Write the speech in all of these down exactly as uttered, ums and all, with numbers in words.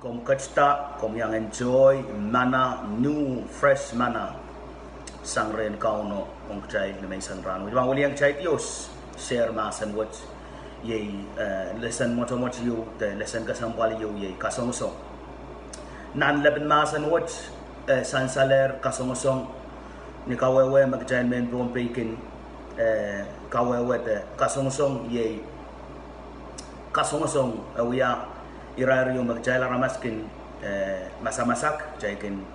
Komw ketido, komw iang enjoy manna, new, fresh manna sang rehn Kauno ong kitail ni menseng rahnwet. Pahn wiliandi kitail ios, share mahsen wet, iei, eh, lesen mwotomwot ieu, de lesen kesempwal ieu, iei kasongosong. Nan lepin mahsen wet, eh, sansalehr kasongosong, ni kawehwe me kitail mehn Pohnpei kin, eh, kawehwe de kasongosong, iei kasongosong e wia irair ieu me kitail aramas kin, eh, masamasak, kitail kin,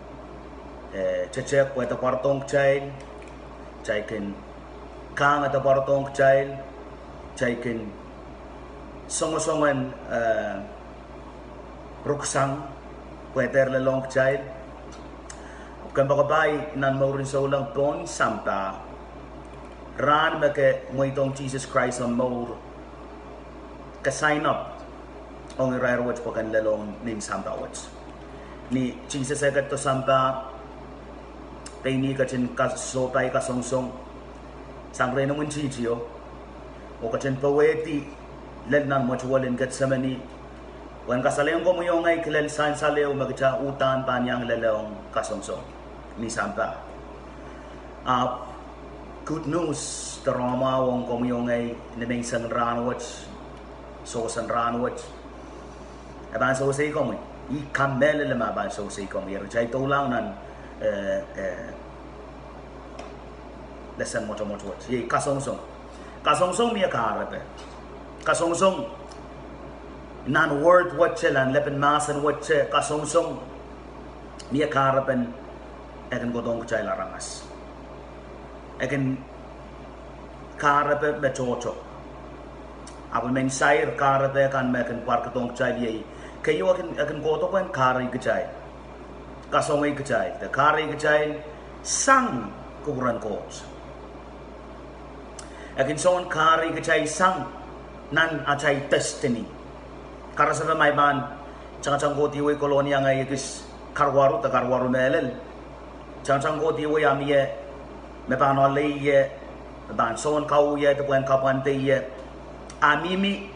eh, tetehk pwe e depwardohng kitail, kitail kin kahng e depwardohng kitail, kitail kin songosong en, eh, ruksang pwe e dehr lelohng kitail. Kompoakepahi nan mourin souleng pohn sampah, rahn me ke mweidohng Sises Krais omw mour, ke sign up ong irair wet pwe ken lelohng nin sampah wet. Ni Sises eh ketido sampah, pein ih ketin kasohpai kasongosong sang rehn imwintihtio, oh ketin powehdi lel nan mwetuwel en Ketsemeni, pwehn kasalehiong komwi oh ngehi kilel sansal ehu me kitail uhdahn pahn iang lelohng kasongosong ni sampah. Ahpw good news, de rong mwahu ong komwi oh ngehi ni menseng rahnwet, sewesen rahnwet, e pahn sewesei komwi. I kamehlele me e pahn sewesei komwi. Eri kitail doulahng nan, eh, eh, lesen mwotomwot wet, iei kasongosong. Kasongosong mie kahrepe. Kasongosong nan word wet, nan lepin mahsen wet, kasongosong mie kahrepen, e kin kohdohng kitail aramas. E kin kahrepe me tohto. Ahpw mehn sair kahrepe kan me kin pwarkidohng kitail iei, keieu e kin, e kin kohdo pwehn kahrei kitail, kasongei kitail, de kahrei kitail sang kupwuren Koht. E kin soangen kahrei kitail sang nan atail destiny. Karasepe ma I pahn tangtang kohdiwei Kolonia ngehi ekis karuwaru de karuwaru mehlel. Tangtang kohdiwei a mie me pahn ohlei ie, me pahn soangen kawuh ie, de pwehn kapwande ie. A mihmi,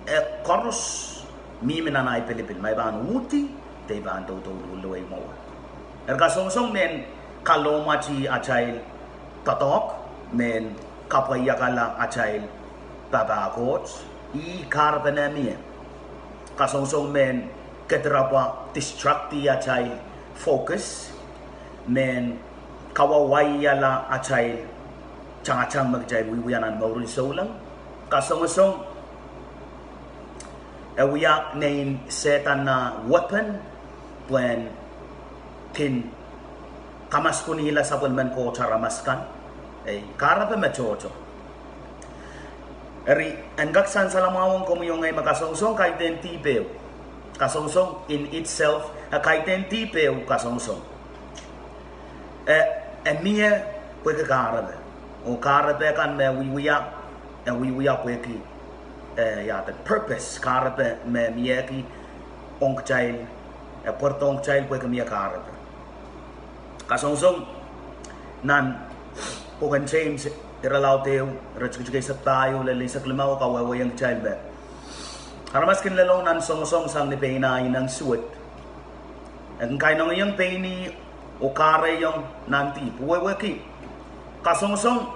eh, koaros mihmi nan ahi pilipil, ma I pahn uhdi, de I pahn doudou luhluhwei mwowe. Eri kasongosong mehn kalohmwahti atail doadoahk, mehn kapwaiakala atail papah Koht, ih kahrepen mie. Kasongosong mehn kedirapwa, distracti atail focus, mehn kawawaiala atail tangtang me kitail wiewia nan mourin souleng. Kasongosong e wia nein Sehdan nah weapon pwehn kin kamaskunihla sapwellimen Koht aramas kan. Ei, kahrepe me tohto. Eri, en kak sansal mwahu ong komwi oh ngehi me kasongosong kaidehn dihp ehu. Kasongosong in itself, e kaidehn dihp ehu kasongosong. E, e mie pwehki kahrepe. Oh kahrepe kan me wiewia, e wiewia pwehki, eh, ia de purpose, kahrepe me miehki ong kitail, e pwurodohng kitail pwehki mie kahrepe. Kasongosong nan pwuken James, irelaud ehu, iretikitik eisek pahieu lel eisek limau kawehwehiong kitail me aramas kin lelohng nan songosong sang ni pein ah ineng suwed. E kin kainengieng pein ih oh kahreiong nan dihp. Wehwehki, kasongosong,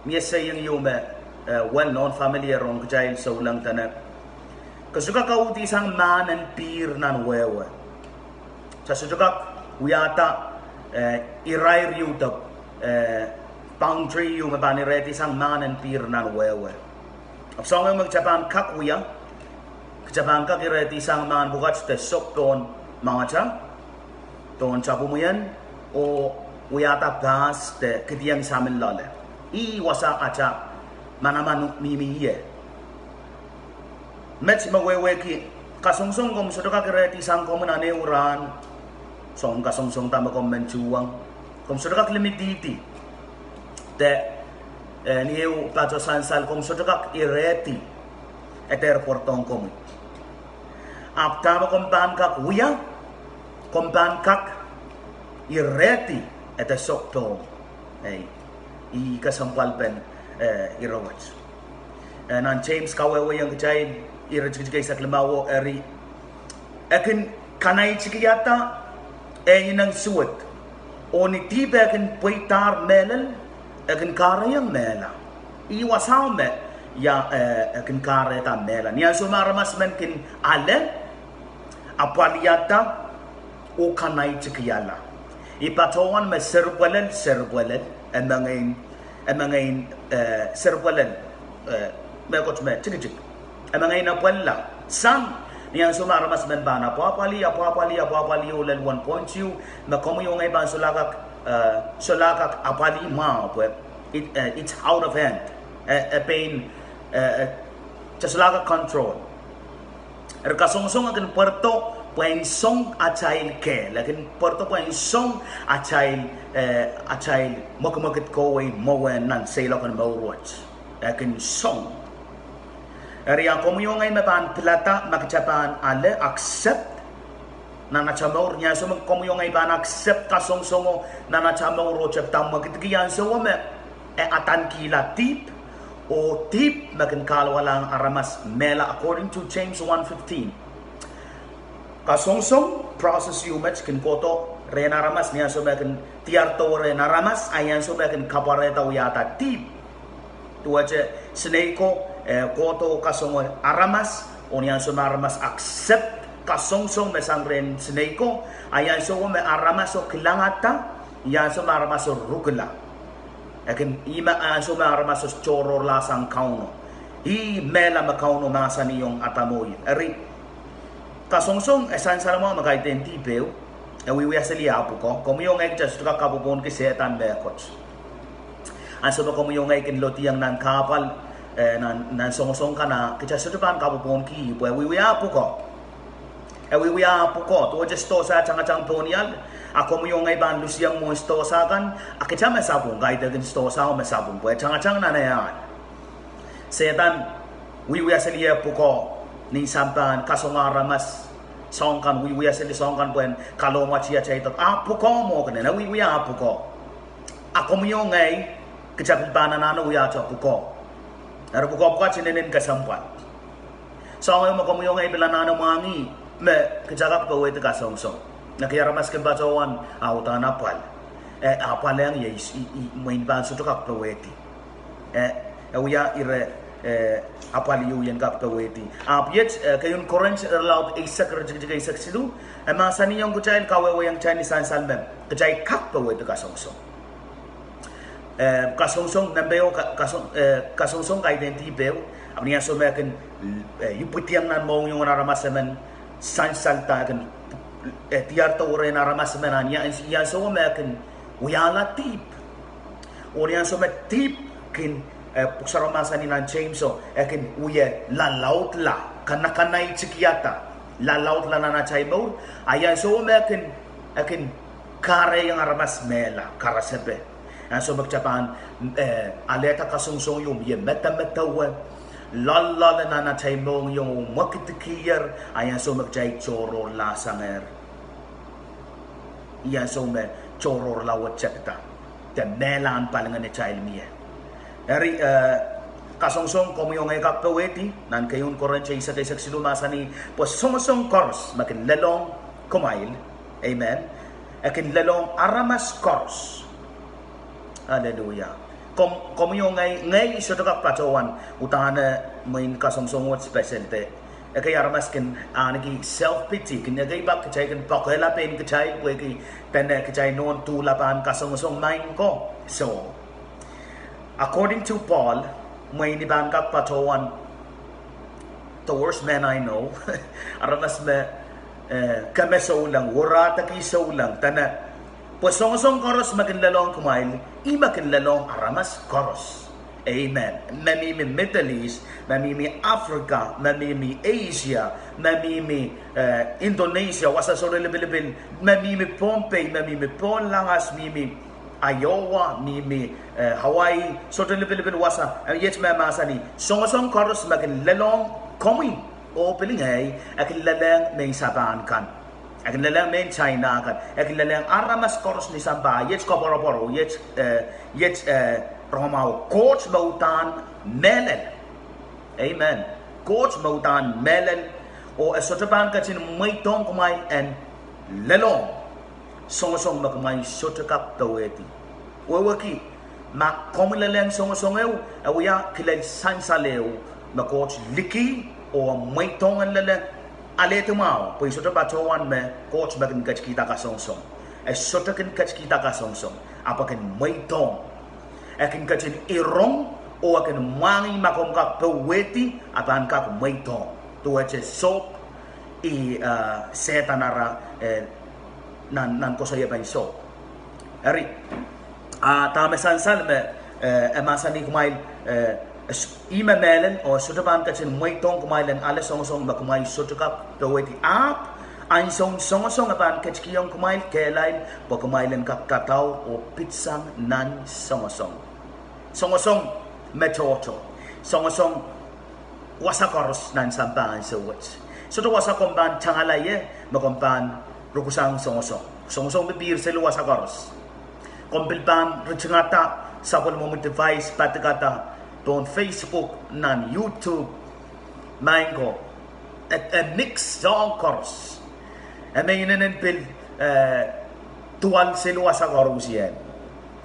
mie saying ieu me, eh, well known, familiar ong kitail souleng dene, ke sohte kak kauhdihsang mahn en pihr nan wehwe. Ke sohte kak wiahda, eh, irair ieu de, eh, boundary ieu me pahn irehdi sang mahn en pihr nan wehwe. Ahpw soangen me kitail pahn kak wia, kitail pahn kak irehdi sang mahn pwukat de sok pohn mwahnata, pohn tapwimwien, oh wiahda pahs de kihdiong samin loale. Ih wasa atail manaman mihmi ie. Met me wehwehki, kasongosong komw sohte kak irehdi sang komwi nan ehu rahn, soangen kasongosong da me komw men tuhwong, komw sohte kak limidihdi. De, eh, ni ehu patoh sansal komw sohte kak irehdi e dehr pwurodohng komwi. Ahpw dahme komw pahn kak wia, komw pahn kak irehdi e de sok pohmw. Ei, ih kesempwalpen, eh, ire wet. Eh, nan James kawehwehiong kitail, iretikitik eisek limau, eri, E kin kanaitikihada, e ineng suwed. Oh ni dihp e kin pweidahr mehlel, e kin kahrehiong mehla. Ih wasao me, ia, eh, e kin kahrehda mehla. Ni ansou me aramas men kin ale, apwalihada, oh kanaitikihla. I patohwan me seripwelel, seripwelel, e mengei, e mengei, eh, seripwelel, eh, mehkot me tikitik. E mengei apwalih. Sang ni ansou me aramas men pahn apwapwalih, apwapwalih, apwapwalih, oh lel one point two, me komwi oh ngehi pahn solahr kak, eh, solahr kak apwalih mwahu pwe, it, eh, it's out of hand. Eh, eh, pein, eh, eh, solahr kak control. Eri kasongosong e kin pwardo pwehn song atail kehl, e kin pwardo pwehn song atail, eh, atail mwekimwekid kohwei mwowe nan seiloak en mour wet. E kin song. Eri a komwi oh ngehi me pahn pilada ma kitail pahn ale, accept, nan atail mour, ni ansou me komwi oh ngehi pahn accept kasongosongo nan atail mour oh tepda mwekidki, ansouo me e adanikihla dihp, oh dihp me kin kahluwalahng aramas mehla, according to James one fifteen. Kasongosong, process ieu met kin kohdo rehn aramas ni ansou me e kin diardohr rehn aramas, a ni ansou me e kin kapwarehda wiahda dihp. Duwehte sineik ko, eh, kohdo kasongosong aramas, oh ni ansou me aramas accept kasongosong me sang rehn sineik ko, a ni ansouo me aramaso kilangada, ni ansou me aramaso rukila. E kin, ih me ansou me aramaso tohrohrlahsang Kauno. Ih mehla me Kauno mahsanihong Adam oh Ihp. Eri kasongosong e sansal mwahu me kaidehn dihp ehu, e wiewiaselie ah pwukoa. Komwi oh ngehi kita sohte kak kapwopwohnki Sehdan mehkot. Ansou me komwi oh ngehi kin lodiong nan kahpwal, eh, nan, nan songosong kan, a kita sohte pahn kapwopwohnki ih pwe e wiewia ah pwukoa. E wiewia ah pwukoa. Duwehte sidohsa tangatang pohn ial, a komwi oh ngehi pahn lusiong mwohn sidohsa kan, a kita me sapwung, kaidehkin sidohsao me sapwung pwe tangatang nan eh ahl. Sehdan wiewiaselie pwukoa nin sampah en kasongosong aramas, soahng kan, wiewiaseli soahng kan pwehn kalohmwatihada, ah pwukoa mwo kenen, e wiewia ah pwukoa. A komwi oh ngehi, kita pil pahn anahne wiahte pwukoa. Eri pwukoa pwukat inenen kesempwal. Soahng ehu me komwi oh ngehi pil anahne mwahngih me kita kak powehdi kasongosong. Ekei aramas kin patohwan, a uhdahn apwal. E apwalehng ie, i, i, mwein pahn sohte kak powehdi. E, e wia ire, eh, apwal ieu I en kak powehdi. Ahpw iet, eh, keieun Korint irelaud eisek, iretikitik eisek siluh, e mahsanihong kitail, kawehwehiong kitail ni sansal me kitail kak powehdi kasongosong. Eh, kasongosong nempe ehu, ka-, kasong-, eh, kasongosong kaidehn dihp ehu, ahpw ni ansou me e kin, eh, ipwidiong nan mohngiong en aramas emen, sansalda e kin, eh, diardohr rehn aramas emen, a ni ansou, ni ansouo me e kin wiahla dihp. Oh ni ansou me dihp kin, eh, pwuhk sarawio mahsanih nan Jameso, e kin wie lalaudla, kanakanaitikiada, lalaudla nan atail mour, a ni ansouo me e kin, e kin kahrehiong aramas mehla, karasepe. Ansou me kita pahn, eh, alehda kasongosong ieu me ie medemedewe, loalloale nan atail mohngiong oh mwekidkier, a ni ansou me kitail tohrohrlahsangehr. Ni ansou me tohrohrla wet tepida, de mehlahn palingehn atail mie. Eri, eh, kasongosong komwi oh ngehi kak powehdi, nan keieun Korint eisek, eisek siluh mahsanih, pwe songosong koaros me kin lelohng kumwail, amen, e kin lelohng aramas koaros. Aleluia. Komw, komwi oh ngehi, ngehi sohte kak patohwan, uhdahn mwein kasongosong wet special de. Ekei aramas kin ahneki self-pity, kin ekei pak kitail kin poakehla pein kitail pwehki dene kitail nohn duhlapahn kasongosong maing ko. So, according to Paul, mwein I pahn kak patohwan the worst man I know, aramas me, eh, keme souleng, warahdeki souleng, dene, pwe songosong koaros me kin lelohng kumwail, ih me kin lelohng aramas koaros. Amen. Me mihmi Middle East, me mihmi Africa, me mihmi Asia, me mihmi, eh, Indonesia, wasa sohte lipilipil, me mihmi Pohnpei, me mihmi Pohnlangas, mihmi Iowa, mihmi, eh, Hawaii, sohte lipilipil wasa, eh, iet me mahsanih, songosong koaros me kin lelohng komwi oh pil ngehi, e kin lelehng mehn Sapahn kan. E kin lelehng mehn Saina kan. E kin lelehng aramas koaros ni sampah, iet koapworopwor, iet, eh, iet, eh, rongamwahu, Koht me uhdahn mehlel. Amen. Koht me uhdahn mehlel, Oh e sohte pahn ketin mweidohng kumwail en lelohng songosong me kumwail sohte kak powehdi. Wehwehki, ma komw lelehng songosong ehu, e wia kilel sansal ehu me Koht likih oh mweidohng en lel alehdi mwahu, pwe I sohte patohwan me Koht me kin ketikihda kasongosong. E sohte kin ketikihda kasongosong, ahpw e kin mweidohng. E kin ketin rong, oh e kin mwahngih ma komw kak powehdi, a pahn kak mweidohng. Duwehte sohp, ih, eh, Sehdan ara, eh, nan, nan koasoiepen sohp. Eri, a dahme sansal me, eh, e mahsanih kumwail, eh, s-, ih me mehlel, oh e sohte pahn ketin mweidohng kumwail en ale songosong me kumwail sohte kak powehdi, ahpw ansoun songosong e pahn ketikihong kumwail kehlail, pwe kumwail en kak dadaur oh pitsang nan songosong. Songosong me tohto. Songosong wasa koaros nan sampah ansou wet. Sohte wasa komw pahn tangala ie me komw pahn rukusang songosong. Songosong pipihr seli wasa koaros. Komw pil pahn ritingada sapwellimomwi device, padikada pohn Facebook, nan YouTube, maing ko, e, e mix soahng koaros. E me inenen pil, eh, duwal seli wasa koaros ien.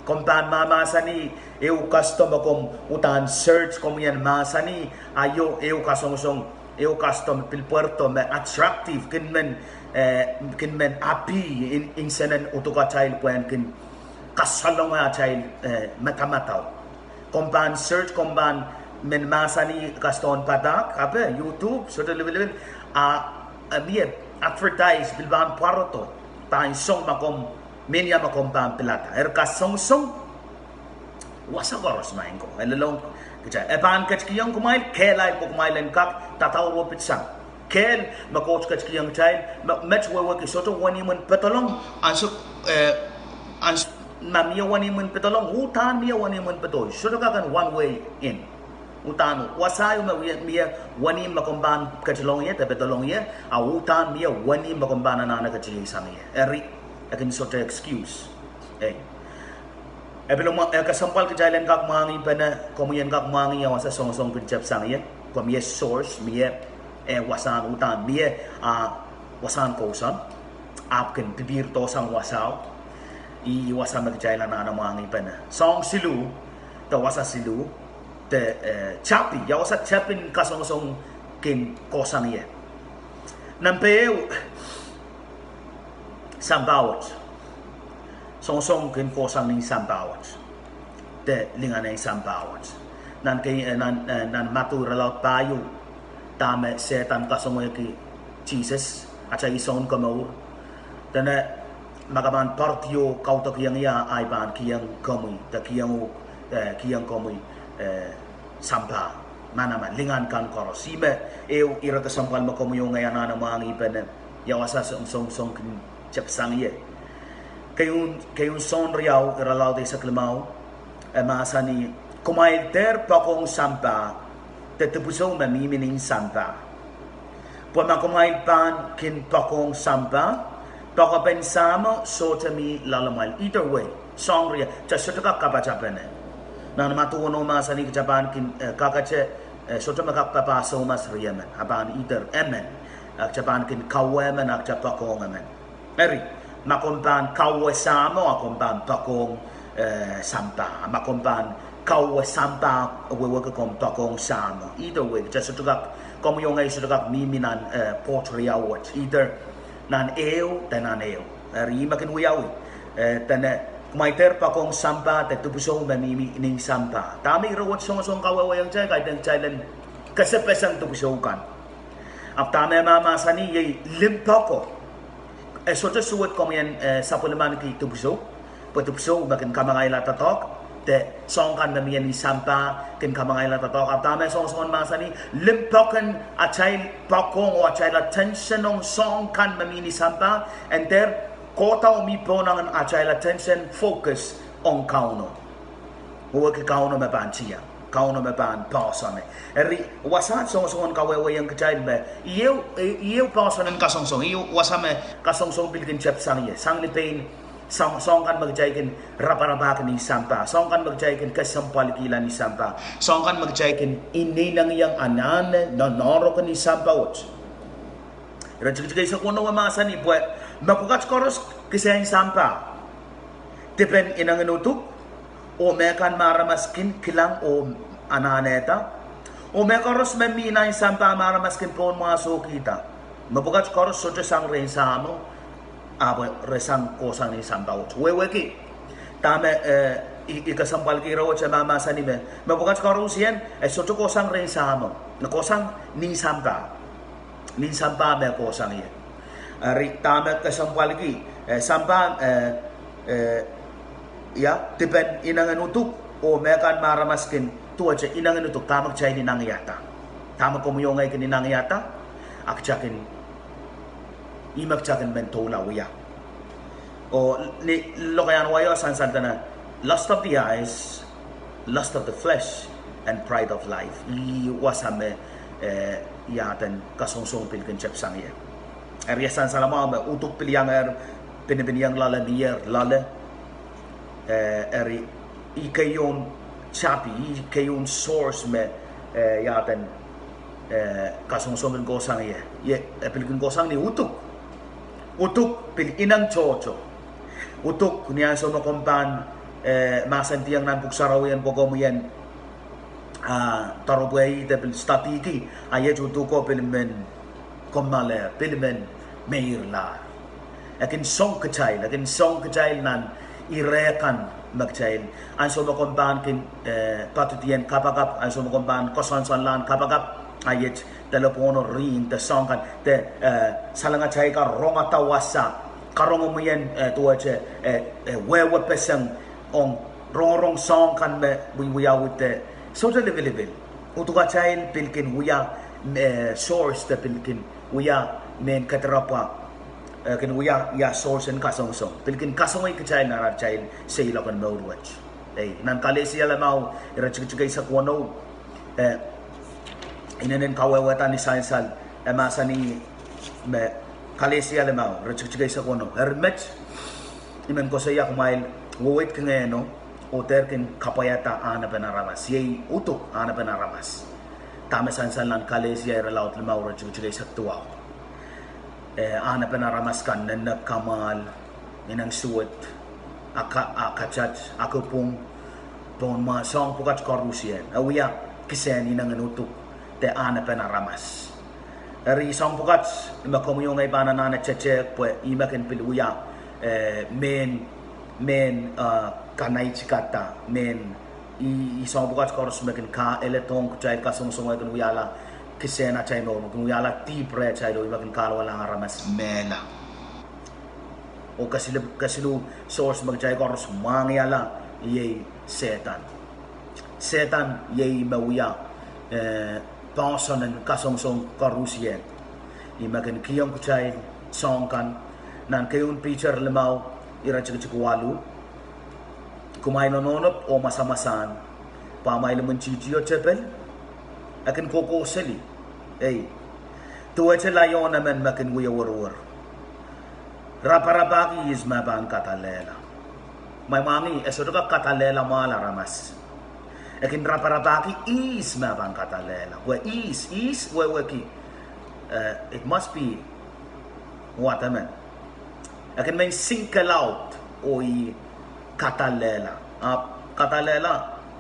Komw pahn mahmahsanih ehu kasdo me komw uhdahn search, komw ien mahsanih, a io, ehu kasongosong, ehu kasdo me pil pwerdo, me attractive, kin men, eh, kin men appeal, in, nsenen uduk atail pwehn kin kasalonge atail, eh, madamadau. Komw pahn search, komw pahn men mahsanih kasdohn padahk, ape, YouTube, sohte lipilipil, a, a mie advertise pil pahn pwarodo, pahn song ma komw, mehnia ma komw pahn pilada. Eri kasongosong wasa koaros, maing ko, e lelohng kitail. E pahn ketikihong kumwail kehlail pwe kumwail en kak dadaur oh pitsang. Kehl me Koht ketikihong kitail, me, met wehwehki sohte wenihmwen pedolong, anso, eh, ans-, ma mie wenihmwen pedolong, uhdahn mie wenihmwen pedolong. Sohte kak en one way in. Uhdahn wasa ieu me wie, mie wenihmw me komw pahn ketilong ie, de pedolong ie, a uhdahn mie wenihmw me komw pahn anahne ketiei sang ie. Eri, e kin sohte excuse. Ei. E pil mwa-, e kesempwal kitail en kak mwahngih pene, komwi en kak mwahngih ia wasa songosong kin tepsang ie, pwe mie source, mie, eh, wasahn uhdahn mie, ah, wasahn kousoan, ahpw kin pipihrdohsang wasao, ih wasa me kitail anahne mwahngih pene. Soahng siluh, de wasa siluh, de, eh, tapi, ia wasa tapin kasongosong kin kohsang ie. Nempe ehu, sampah wet. Songosong kin kohsang nin sampah wet, de lingan en sampah wet. Nan kei, eh, nan, eh, nan Madiu irelaud pahieu, dahme Sehdan kasongehki Sises, atail Sounkomour, dene, ma ke pahn poaridi oh kaudokiong ie, ahi pahn kihong komwi, de kihong, eh, kihong komwi, eh, sampah, manaman, lingan kan koaros. Ih me ehu ire kesempwal me komwi oh ngehi anahne mwahngih pene, ia wasa song, songosong kin tepsang ie. Keieun, Keieun Sohn riau irelaud eisek limau, e mahsanih, kumwail dehr poakohng sampah, de dipwisou me mihmi nin sampah. Pwe ma kumwail pahn kin poakohng sampah, poakepen Sahmo sohte mi loalamwail. Either way, soahng riau, kitail sohte kak kapatapene. Nan Madiu weneu mahsanih kitail pahn kin, eh, kakete, eh, sohte me kak papah soumas riemen, a pahn either emen, a kitail pahn kin kauwe emen, a kitail poakohng emen. Eri, ma komw pahn kauwe Sahmo, a komw pahn poakohng, eh, sampah. Ma komw pahn kauwe sampah, wehwehki komw poakohng Sahmo. Either way, kitail sohte kak, komwi oh ngehi sohte kak mihmi nan, eh, pwoat riau wet. Either nan ehu, de nan ehu. Eri ih me kin wiawi, eh, dene, kumwail dehr poakohng sampah, de dipwisou me mihmi nin sampah. Dahme ire wet songosong kawehwehiong kitail, kaidehn kitail en kesepeseng dipwisou kan. Ahpw dahme mahmahsanih iei limpoako. E sohte suwed komwi en, eh, sapwellimaniki dipwisou, pwe dipwisou me kin kamangaila doadoahk, de soahng kan me mie nin sampah kin kamangaila doadoahk. Ahpw dahme songosong mahsanih, limpoaken atail poakohng oh atail attention ong soahng kan me mie nin sampah, en dehr kohda oh mi pohnangin atail attention focus ong Kauno. Wehwehki Kauno me pahn tiahk, Kauno me pahn poahsoane. Eri, wasahn songosong en kawehwehiong kitail me, ieu, ieu poahsoan en kasongosong, ieu wasa me kasongosong pil kin tepsang ie, sang ni pein, soahng, soahng kan me kitail kin raparapahki nin sampah, soahng kan me kitail kin kesempwalikihla nin sampah, soahng kan me kitail kin inengieng anahne nonohreki nin sampah wet. Ire tikitik eisek weneu e mahsanih pwe mepwukat koaros kisehn sampah, dipen inengin uduk, oh mehkan me aramas kin kilang oh anahnehda, oh mehkoaros me mi nan sampah me aramas kin pohnmwahsohkihda, mepwukat koaros sohte sang rehn Sahmo, ahpw re sang kohsang ni sampah wet. Wehwehki dahme, eh, I, I kesempwalki ire wet, e mahmahsanih me mepwukat koaros ien e sohte kohsang rehn Sahmo, e kohsang ni sampah. Ni sampah me kohsang ie. Eri dahme kesempwalki, eh, sampah, eh, eh, ia, dipen inengin uduk, oh mehkan me aramas kin, duwehte inengin uduk, dahme kitail inangiada. Dahme komwi oh ngehi kin inangiada, a kitail kin, ihme kitail kin men doula wia. Oh ni lokaiahn wai o sansal dene, lust of the eyes, lust of the flesh, and pride of life. Ih wasa me, eh, iaden kasongosong pil kin tepsang ie. Eri e sansalamwahu me uduk pil iangehr, pinipin iang loale, mier loale. Eh, eri ih keieun tapi, ih keieun source me, eh, iaden, eh, kasongosong kin kohsang ie. Ie, e pil kin kohsang ni uduk. Uduk pil ineng tohto. Uduk ni ansou me komw pahn, eh, mahsandiong nan pwuhk sarawi en pwe komwi en, ah, doaropwe de pil studyki, a iet uduk o pil men kommoalehr, pil men meirlahr. E kin song kitail, e kin song kitail nan ire kan me kitail, ansou me komw pahn kin, eh, poadidien kapakap, ansou me komw pahn koasoansoanlahn kapakap, a iet delepwohno, rihn de soahng kan de, eh, salengatail kan rongada wasa, karongomwi en, eh, duwehte, eh, eh, wehwepeseng ong rongorong soahng kan me wiewiawi de sohte lipilipil. Udukatail pil kin wia, eh, source de pil kin wia mehn kedirepwa, eh, kin wia, ia source en kasongosong. Pil kin kasongosong kitail nan atail seiloak en mour wet. Ei, nan Kalesia limau, ire tikitik eisek weneu, eh, inenen kawehwehda ni sansal, e mahsanih me Kalesia limau, ire tikitik eisek weneu. Eri met, I men koasoia kumwail, weweidki Ngehno, oh dehr kin kapwaiada ahnepen aramas. Iei uduk ahnepen aramas. Dahme sansal nan Kalesia ire laud limau, ire tikitik eisek duwau. Eh, ahnepen aramas kan, nennepw, kamwahl, ineng suwed, aka-, akatat, akupwung, pohnmwa, soahng pwukat koarusie, e wia kisehn inengin uduk de ahnepen aramas. Eri soahng pwukat me komwi oh ngehi pahn anahne tetehk pwe ih me kin pil wia, eh, mehn, mehn, eh, kanaitikada, mehn, ih, ih soahng pwukat koaros me kin kaeledohng kitail kasongosong, e kin wiahla kisehn atail mour, kin wiahla dihp rehtail oh ih me kin kahluwalahng aramas mehla. Oh kesiluh, kesiluh source me kitail koaros mwahngihala, iei Sehdan. Sehdan iei me wia, eh, poahsoan en kasongosong koarusie. Ih me kin kihong kitail soahng kan, nan keieun Piter limau, ire tikitik waluh. Kumwail onohnop oh mwasamwasahn, pwe amwail imwintihti o tepil, e kin kohkohseli. Ei, duwehte laion emen me kin wie werwer, raparapahki ihs me pahn kadallehla. Kumwail mwahngih, e sohte kak kadallehla mwahl aramas. E kin raparapahki ihs me pahn kadallehla. Pwe ihs, ihs wehwehki, eh, it must be watemen. E kin men single out oh ih kadallehla. Ahpw kadallehla,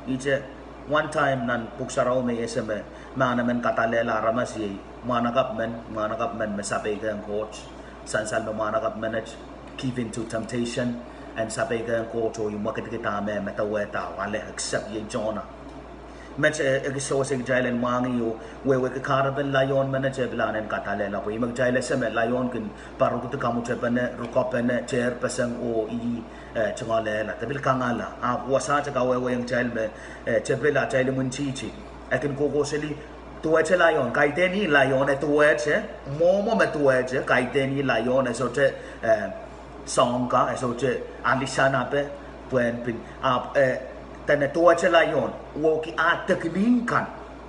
ihte one time nan pwuhk sarawi me I ese me mahn emen kadallehla aramas iei mwahnakapw men, mwahnakapw men me sapeikehng Koht, sansal me mwahnakapw menet give in to temptation, en sapeikehng Koht oh ih mwekidki dahme e medewehda, ale, except iei Sona. Met, eh, ekis sewese kitail en mwahngih oh wehwehki kahrepen laion menet e pil anahne kadallehla pwe ih me kitail ese me laion kin parokidi, kamwutepene, rukopene, tehrpeseng oh ih, eh, tungoalehla, de pil kangala. Ahpw wasaht e kawehwehiong kitail me, eh, tepil atail imwintihti. E kin kohkohseli, duwehte laion, kaidehn ih laion, e duwehte, mwomwo me duwehte, kaidehn ih laion, e sohte, eh, soahng kan, e sohte alisanape, pwehn pil, ahpw, eh, dene duwehte laion, wehwehki ah tekimihn kan,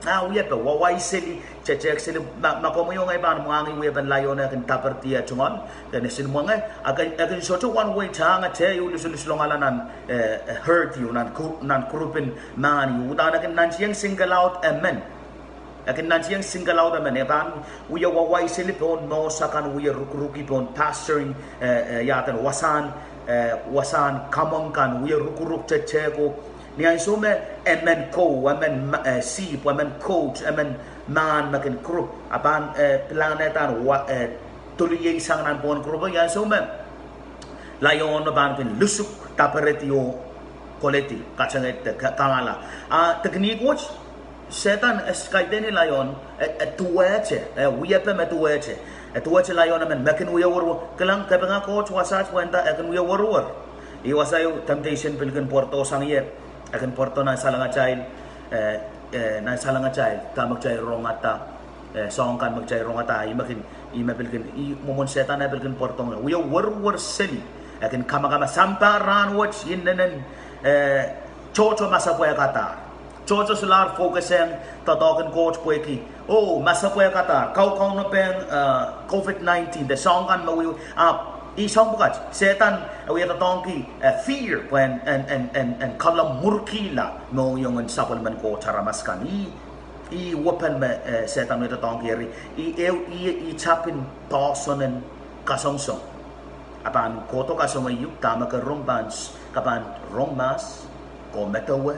ah wiepe, wawaiseli, tetehkseli, ma, ma komwi oh ngehi pahn mwahngih wiepen laion e kin daperdi eh tungoal, dene sin mwenge, e kin, e kin sohte wanwei, tangetehu, lusulus longala nan, eh, herd ieu, nan group, nan groupin mahn ieu, uhdahn e kin nantihong single out emen. E kin nantihong single out emen, e pahn wie wawai seli pohn mohs akan, wie rukuruki pohn pastoring, eh, eh, iaden wasahn, eh, wasahn kamweng kan, wie rukuruk tehtehko. Ni ansou me emen kou, emen ma-, eh, sihpw, emen goat, emen mahn me kin group, a pahn, eh, pilahn ehdahn wa-, eh, dolileisang nan pohn group, ni ansou me laion me pahn kin lusuk, daperedi oh koledi, katengehdi, ka-, kangala. A technique wet, Sehdan e kaidehn laion, e, e duwehte, e wiepe me duwehte. E duwehte laion emen me kin wie werwer. Kilang, kapinga Koht wasaht pwehn nda e kin wie werwer. Ih wasa ieu temptation pil kin pwarodo sang ie. E kin pwarodo nan salengatail, eh, eh, nan salengatail, dahme kitail rongada, eh, soahng kan me kitail rongada, ih me kin, ih me pil kin, ih mwomwen Sehdan e pil kin pwarodo. Wie werwer seli. E kin kamakama sampah rahnwet, inenen, eh, tohto masepwehkadahr. Tohto solahr focus ong doadoahk en Koht pwehki, oh, masepwehkadahr, kaukaunopehiong, eh, COVID nineteen, de soahng kan me wie, ahpw ih soahng pwukat, Sehdan e wie doadoahngki, eh, fear, pwehn, en, en, en, en kalamwurkihla mohngiong en sapwellimen Koht aramas kan. Ih, ih weapon me, eh, Sehdan wie doadoahngki eri. Ih, ehu, ih, ih tapin poasonen kasongosong. A pahn kohdo kasongosong iuk, dahme ke rong pahn s-, ke pahn rong mahs, ke medewe,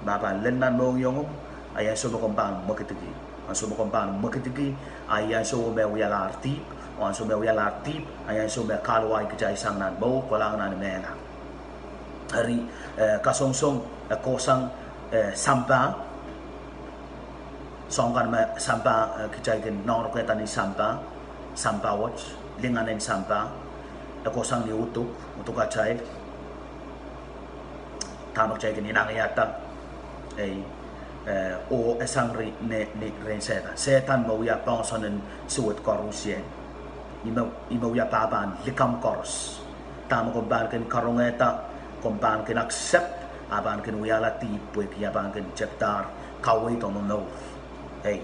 ma pahn lel nan mohngiongumw, a ih ansou me komw pahn mwekidki. Ansou me komw pahn mwekidki, a ih ansou me wialahr dihp, oh ansou me wialahr dihp, a ih ansou me kahluwa kitail sang nan mour, kolahng nan mehla. Eri, eh, kasongosong, eh, kohsang, eh, sampah, soahng kan me sampah, eh, kitail kin noahnekehda ni sampah, sampah wet, lingan en sampah, e kohsang ni uduk, uduk atail, dahme kitail kin inangiada, ei, eh, oh e sang ri-, ne-, ni rehn Sehdan. Sehdan me wia poasonen suwed koarusie. Ih me, ih me wia pahpahn likamw koaros. Dahme komw pahn kin karongehda, komw pahn kin accept, a pahn kin wiahla dihp pwehki a pahn kin tepdahr kaweid oh momour. Ei,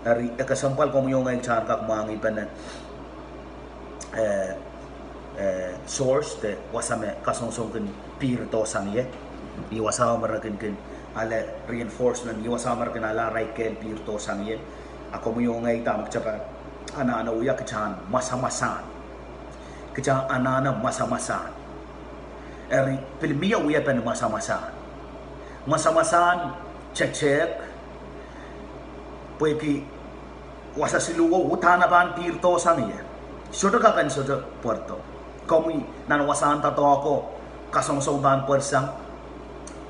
eri e kesempwal komwi oh ngehi kitail en kak mwahngih pene, eh, eh, source de wasa me kasongosong kin pihrdo sang ie. Ih wasa me re kin kin ale reinforcement, ih wasa me re kin ale arail kehl pihrdo sang ie. A komwi oh ngehi dahme kitail pahn anahne wia, kitail en mwasamwasahn. Kitail anahne mwasamwasahn. Eri pil mie wiepen mwasamwasahn. Mwasamwasahn tehtehk, pwehki wasa siluho uhdahn e pahn pihrdo sang ie. Sohte kak en sohte pwarodo. Komwi nan wasahn doadoahk ko, kasongosong pahn pwarsang.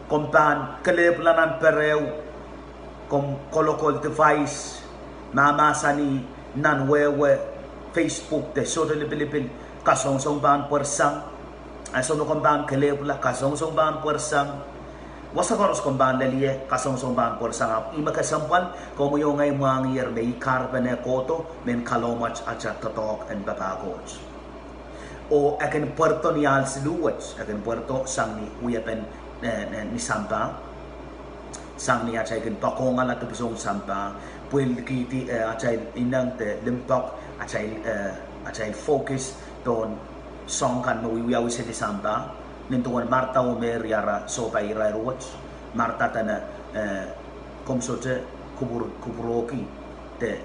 Komw pahn kelehpwla nan pereo, komw kolokol device, mahmahsanih nan wehwe, Facebook de sohte lipilipil, kasongosong pahn pwarsang. Ansou me komw pahn kelehpwla, kasongosong pahn pwarsang. Wasa koaros komw pahn lel ie, kasongosong pahn pwarsang. Ahpw ih me kesempwal komwi oh ngehi mwahngiher me ih kahrepen e kohdo mehn kalohmwet atail doadoahk en papah Koht. Oh e kin pwarodo ni ahl siluh wet, e kin pwarodo sang ni wiepen, eh, eh, ni sampah, sang ni atail kin poakohngala dipwisou en sampah, pwilikihdi, eh, atail ineng de limpoak, atail, eh, atail focus pohn soahng kan me wiewiawi seli sampah, nin duwen Martha oh Meri ara sohpai irair wet. Martha dene, eh, komw sohte kupwur-, kupwurohki de,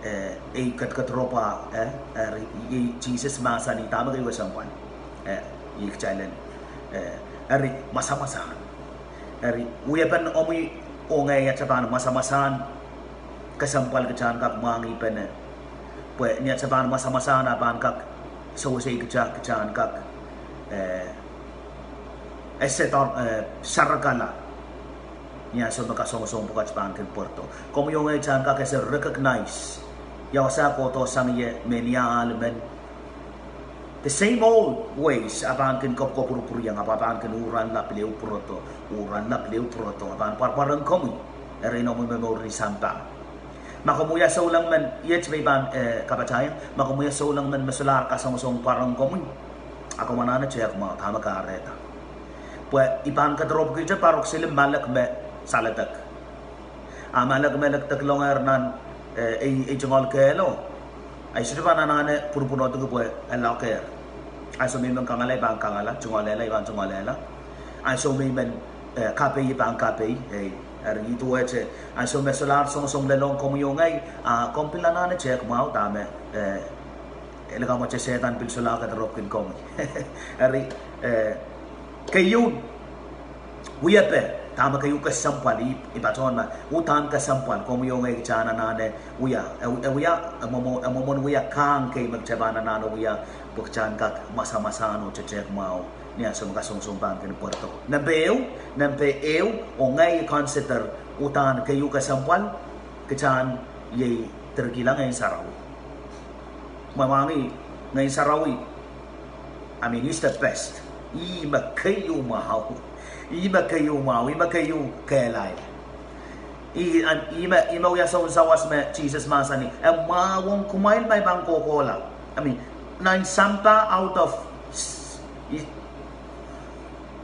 eh, ei ketiket ropwa, eh, eri, ei Sises mahsanih dahme keieu kesempwal, eh, ih kitail en, eh, eri mwasamwasahn. Eri wiepen omwi oh ngehi atail pahn mwasamwasahn, kesempwal kitail en kak mwahngih pene. Pwe ni atail pahn mwasamwasahn a pahn kak sewesei kitail, kitail en kak, eh, ese doar, eh, sarakala ni ansou me kasongosong pwukat pahn kin pwarodo. Komwi oh ngehi kitail en kak ese recognize ia wasa kohdo sang ie, mehnia ahl men. The same old ways, a pahn kin kopwukopwurupwuriong, a pahn kin uranla pil ehu pwarodo, uranla pil ehu pwarodo, a pahn pwarpwarohng komwi erein omwi momour ni sampah. Ma komw wia souleng men, iet me I pahn, eh, kapatahieng, ma komw wia souleng men me solahr kasongosong pwarohng komwi, a komw anahne tehk mwahu, dahme kahrehda? Pwe I pahn kediropwkihte parok seli malek me saledek. A malek me lekdeklongehr nan, eh, ei, ei tungoal kehlo, a I sohte pahn anahne pwunopwunodiki pwe e loakehr. Ansou me I men kangala I pahn kangala, tungoalehla I pahn tungoalehla. Ansou me I men, eh, kapei I pahn kapei, ei. Eri ih duwehte, ansou me solahr songosong lelohng komwi oh ngehi, a komw pil anahne tehk mwahu dahme, eh, e likamwete Sehdan pil solahr kediropwkin komwi. Eri, eh, keieun wiepe, dahme keieu kesempwal, ih, ih patohwan ma, uhdahn kesempwal, komwi oh ngehi kitail anahne wia, e, e wia, e mwomwen, e mwomwen wia kahng kei me kitail pahn anahne wia, pwe kitail en kak masamasahn oh tehk mwahu ni ansou me kasongosong pahn kin pwarado. Nempe ehu, nempe ehu, oh ngehi consider uhdahn keieu kesempwal, kitail en iei direkihla Ngehn Sarawi. Mwamwahngih Ngehn Sarawi, I mean, he's the best. Ih me keieu mwahu. Ih me keieu mwahu, ih me keieu kehlail. Ih, an, ih me, ih me wia soun sawas me Sises mahsanih, e mwahu ong kumwail ma I pahn kohkohla. I mean, nan sampah out of, ih,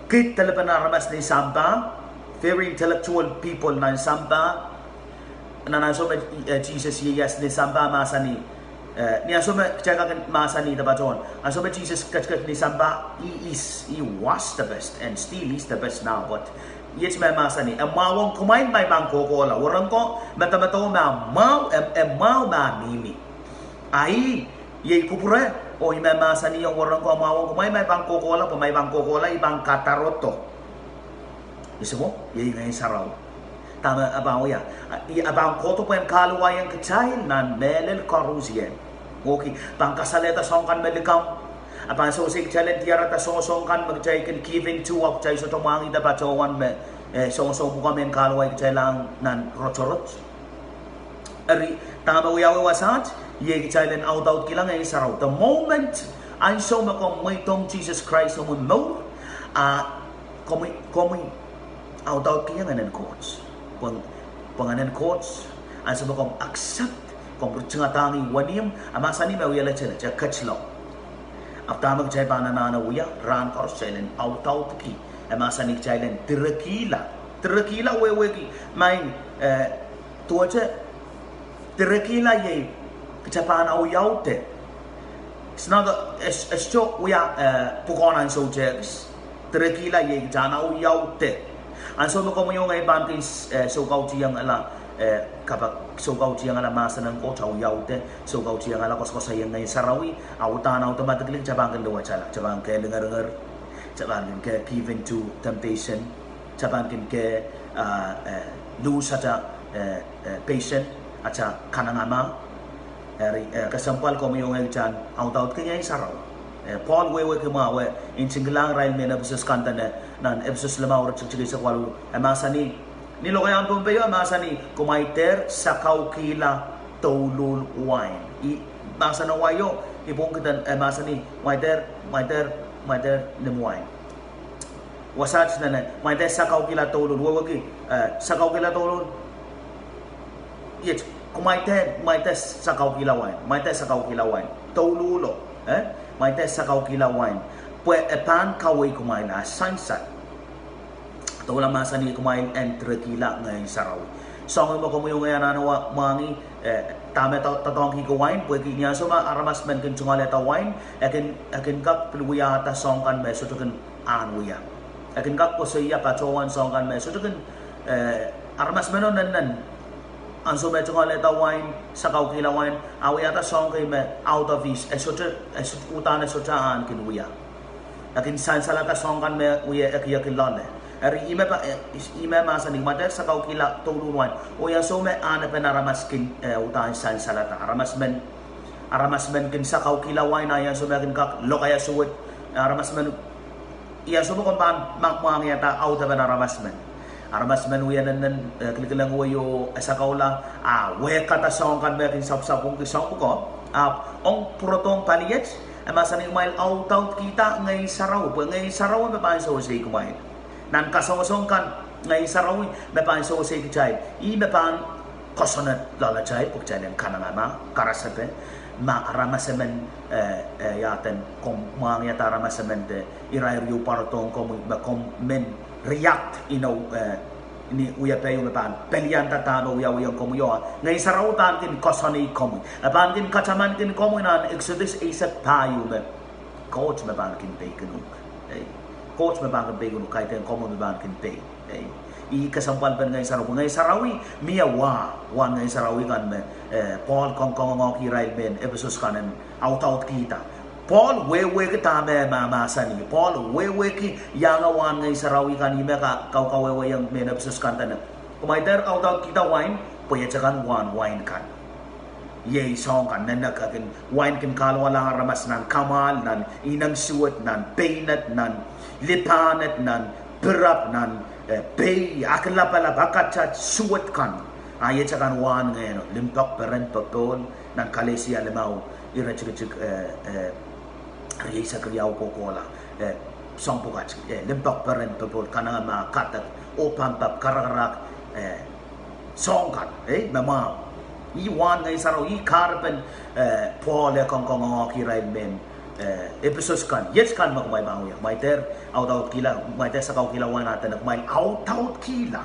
kid delepin aramas ni sampah, very intellectual people nan sampah, nan ansou me, eh, Sises ieias ni sampah mahsanih, eh, ni ansou me kitail kak en mahsanih de patohwan, ansou me Sises ketiket ni sampah, he is, he was the best and still is the best now, but iet me mahsanih, e mwahu ong kumwail ma I pahn kohkohla, wahnpoaron ko medemedewe ma mwahu, e, e mwahu ma mihmi. A ih, iei kupwure, oh ih me mahsanihong wahnpoaron ko e mwahu ong kumwail ma I pahn kohkohla, pwe ma I pahn kohkohla I pahn kadarodo. Ih siko, iei Ngehn Sarawi. Dahme e pahn wia, e pahn kohdo pwehn kahluwahiong kitail nan mehlel koarusie. Okei, pahn kasalehda soahng kan me likamw. E pahn sewese kitail en diarada soangosoang kan me kitail kin give into, ahpw kitail sohte mwahngih de patohwan me, eh, soangosoang pwukat men kahluwa kitail lahng nan rotorot. Eri, dahme wiawi wasaht, iei kitail en audaudkihla Ngehn Sarawi. The moment, ansou me komw mweidohng Sises Krais omwi mour, a komwi, komwi audaudkihong Ngehn en Koht. Pwe, pwe Ngehn en Koht, ansou me komw accept, komw ritingadahng ih wenihmw, e mahsanih me wia letelet, e ketilong. Ahpw dahme kitail pahn anahne wia, rahn koaros kitail en audaudki, e mahsanih kitail en direkihla. Direkihla wehwehki, maing, eh, duwehte, direkihla iei, kitail pahn audaudki. It's not a, e, e sohte wia, eh, pwukoahn ansou tehkis. Direkihla iei kitail en audaudki. Ansou me komwi oh ngehi pahn kin, eh, soukaudiongala, eh, kapak, soukaudiongala mahsen en Koht, audaudki, soukaudiongala koasokoasoiong Ngehn Sarawi, a uhdahn automatically kitail pahn kin luwetala, kitail pahn kehl ngeringer, kitail pahn kin kehl give into temptation, kitail pahn kin kehl, ah, eh, lose atail, eh, eh, patience, atail kanengamah. Eri, eh, kesempwal komwi oh ngehi kitail en audaudki Ngehn Sarawi. Eh, Pohl wehwehki mwahu, e ntingilahng irail mehn Episos kan dene, nan Episos limau iretikitik eisek waluh, e mahsanih, ni lokaiahn Pohnpeio e mahsanih, kumwail dehr sakaukihla douluhl wain. Ih, mahsen en wai o, ih pwungkihda e mahsanih, kumwail dehr, kumwail dehr, kumwail dehr nim wain. Wasaht dene, kumwail dehr sakaukihla douluhl, wehwehki, eh, sakaukihla douluhl. Iet, kumwail dehr, kumwail dehr sakaukihla wain, kumwail dehr sakaukihla wain. Douluhlo, eh? Kumwail dehr sakaukihla wain. Pwe e pahn kaweid kumwail ah sansal. Doula mahsanih kumwail en direkihla Ngehn Sarawi. Soahng me komwi oh ngehi anahne mwahngih, eh, dahme doadoahngki wain, pwehki ni ansou me aramas men kin tungoalehda wain, e kin, e kin kak pil wiahda soahng kan me sohte kin ahn wia. E kin kak koasoia patohwan soahng kan me sohte kin, eh, aramas men o nennenen ansou me tungoalehda wain, sakaukihla wain, a wiahda soahng kei me out of his, e sohte, e sohte, uhdahn e sohte ahn kin wia. E kin sansalada soahng kan me wie ekieki loale. Eri ih me pa, eh, ih me mahsanih kumwail dehr sakaukihla douluhl wain. Oh ih ansou me ahnepen aramas kin, eh, uhdahn sansalada. Aramas men, aramas men kin sakaukihla wain, a ih ansou me kin kak lokaia suwed, aramas men, ih ansou me komw pahn mwahngihada audepen aramas men. Aramas men wie nennenen, eh, kilikilengeweio, e sakaula, a wehkada soahng kan me kin sapsapwungki soahng pwukoa. Ahpw ong pwurodohng paliet, e mahsanih kumwail audaudkihda Ngehn Sarawi, pwe Ngehn Sarawi me pahn sewesei kumwail. Nan kasongosong kan, Ngehn Sarawi me pahn sewesei kitail. Ih me pahn koasoanehdi loalatail pwe kitail en kanengamah, karasepe, ma aramas emen, eh, eh, iaden, komw mwahngihada aramas emen de irair ieu pwarodohng komwi, me komw men react inou, eh, ni wiepe ieu me pahn pelianda dahme wiawihong komwi o, Ngehn Sarawi pahn kin koasoanei komwi. E pahn kin katamankin komwi nan Exodus eisek pahieu me, Koht me pahn kin peikin uhk. Ei. Koht me pahn kin peikin uhk, kaidehn komwi me pahn kin pei. Ei. Ih kesempwalpen Ngehn Sarawi. Ngehn Sarawi mie wa, wahn Ngehn Sarawi kan me, eh, Pohl kongkongohki irail mehn Episos kan en audaudkihda. Pohl wehwehki dahme e mahmahsanih. Pohl wehwehki iang wahn Ngehn Sarawi kan, ih me ka, kaukawehwehiong mehn Episos kan dene, kumwail dehr audaudkihda wain, pwe iet akan wahn wain kan. Iei soahng kan, nenek, e kin, wain kin kahluwalahng aramas nan kamwahl, nan ineng suwed, nan peined, nan lipahned, nan pirap, nan, eh, pei, aklapalap, akatat, suwed kan. A iet akan wahn ngehno, limpoak, peren, popohl, nan Kalesia limau, iretikitik, eh, eh, rieisek riau kohkohla, eh, soahng pwukat, eh, limpoak, peren, popohl, kanengamah, kadek, oh pampap, karakarak, eh, soahng kan, eh, me mwahu. Ih wahn Ngehn Sarawi, ih kahrepen, eh, Pohl e kongkongohki irail mehn, eh, Episos kan, iet kan me kumwail pahn wia. Kumwail dehr audaudkihla, kumwail dehr sakaukihla wain, a dene kumwail audaudkihla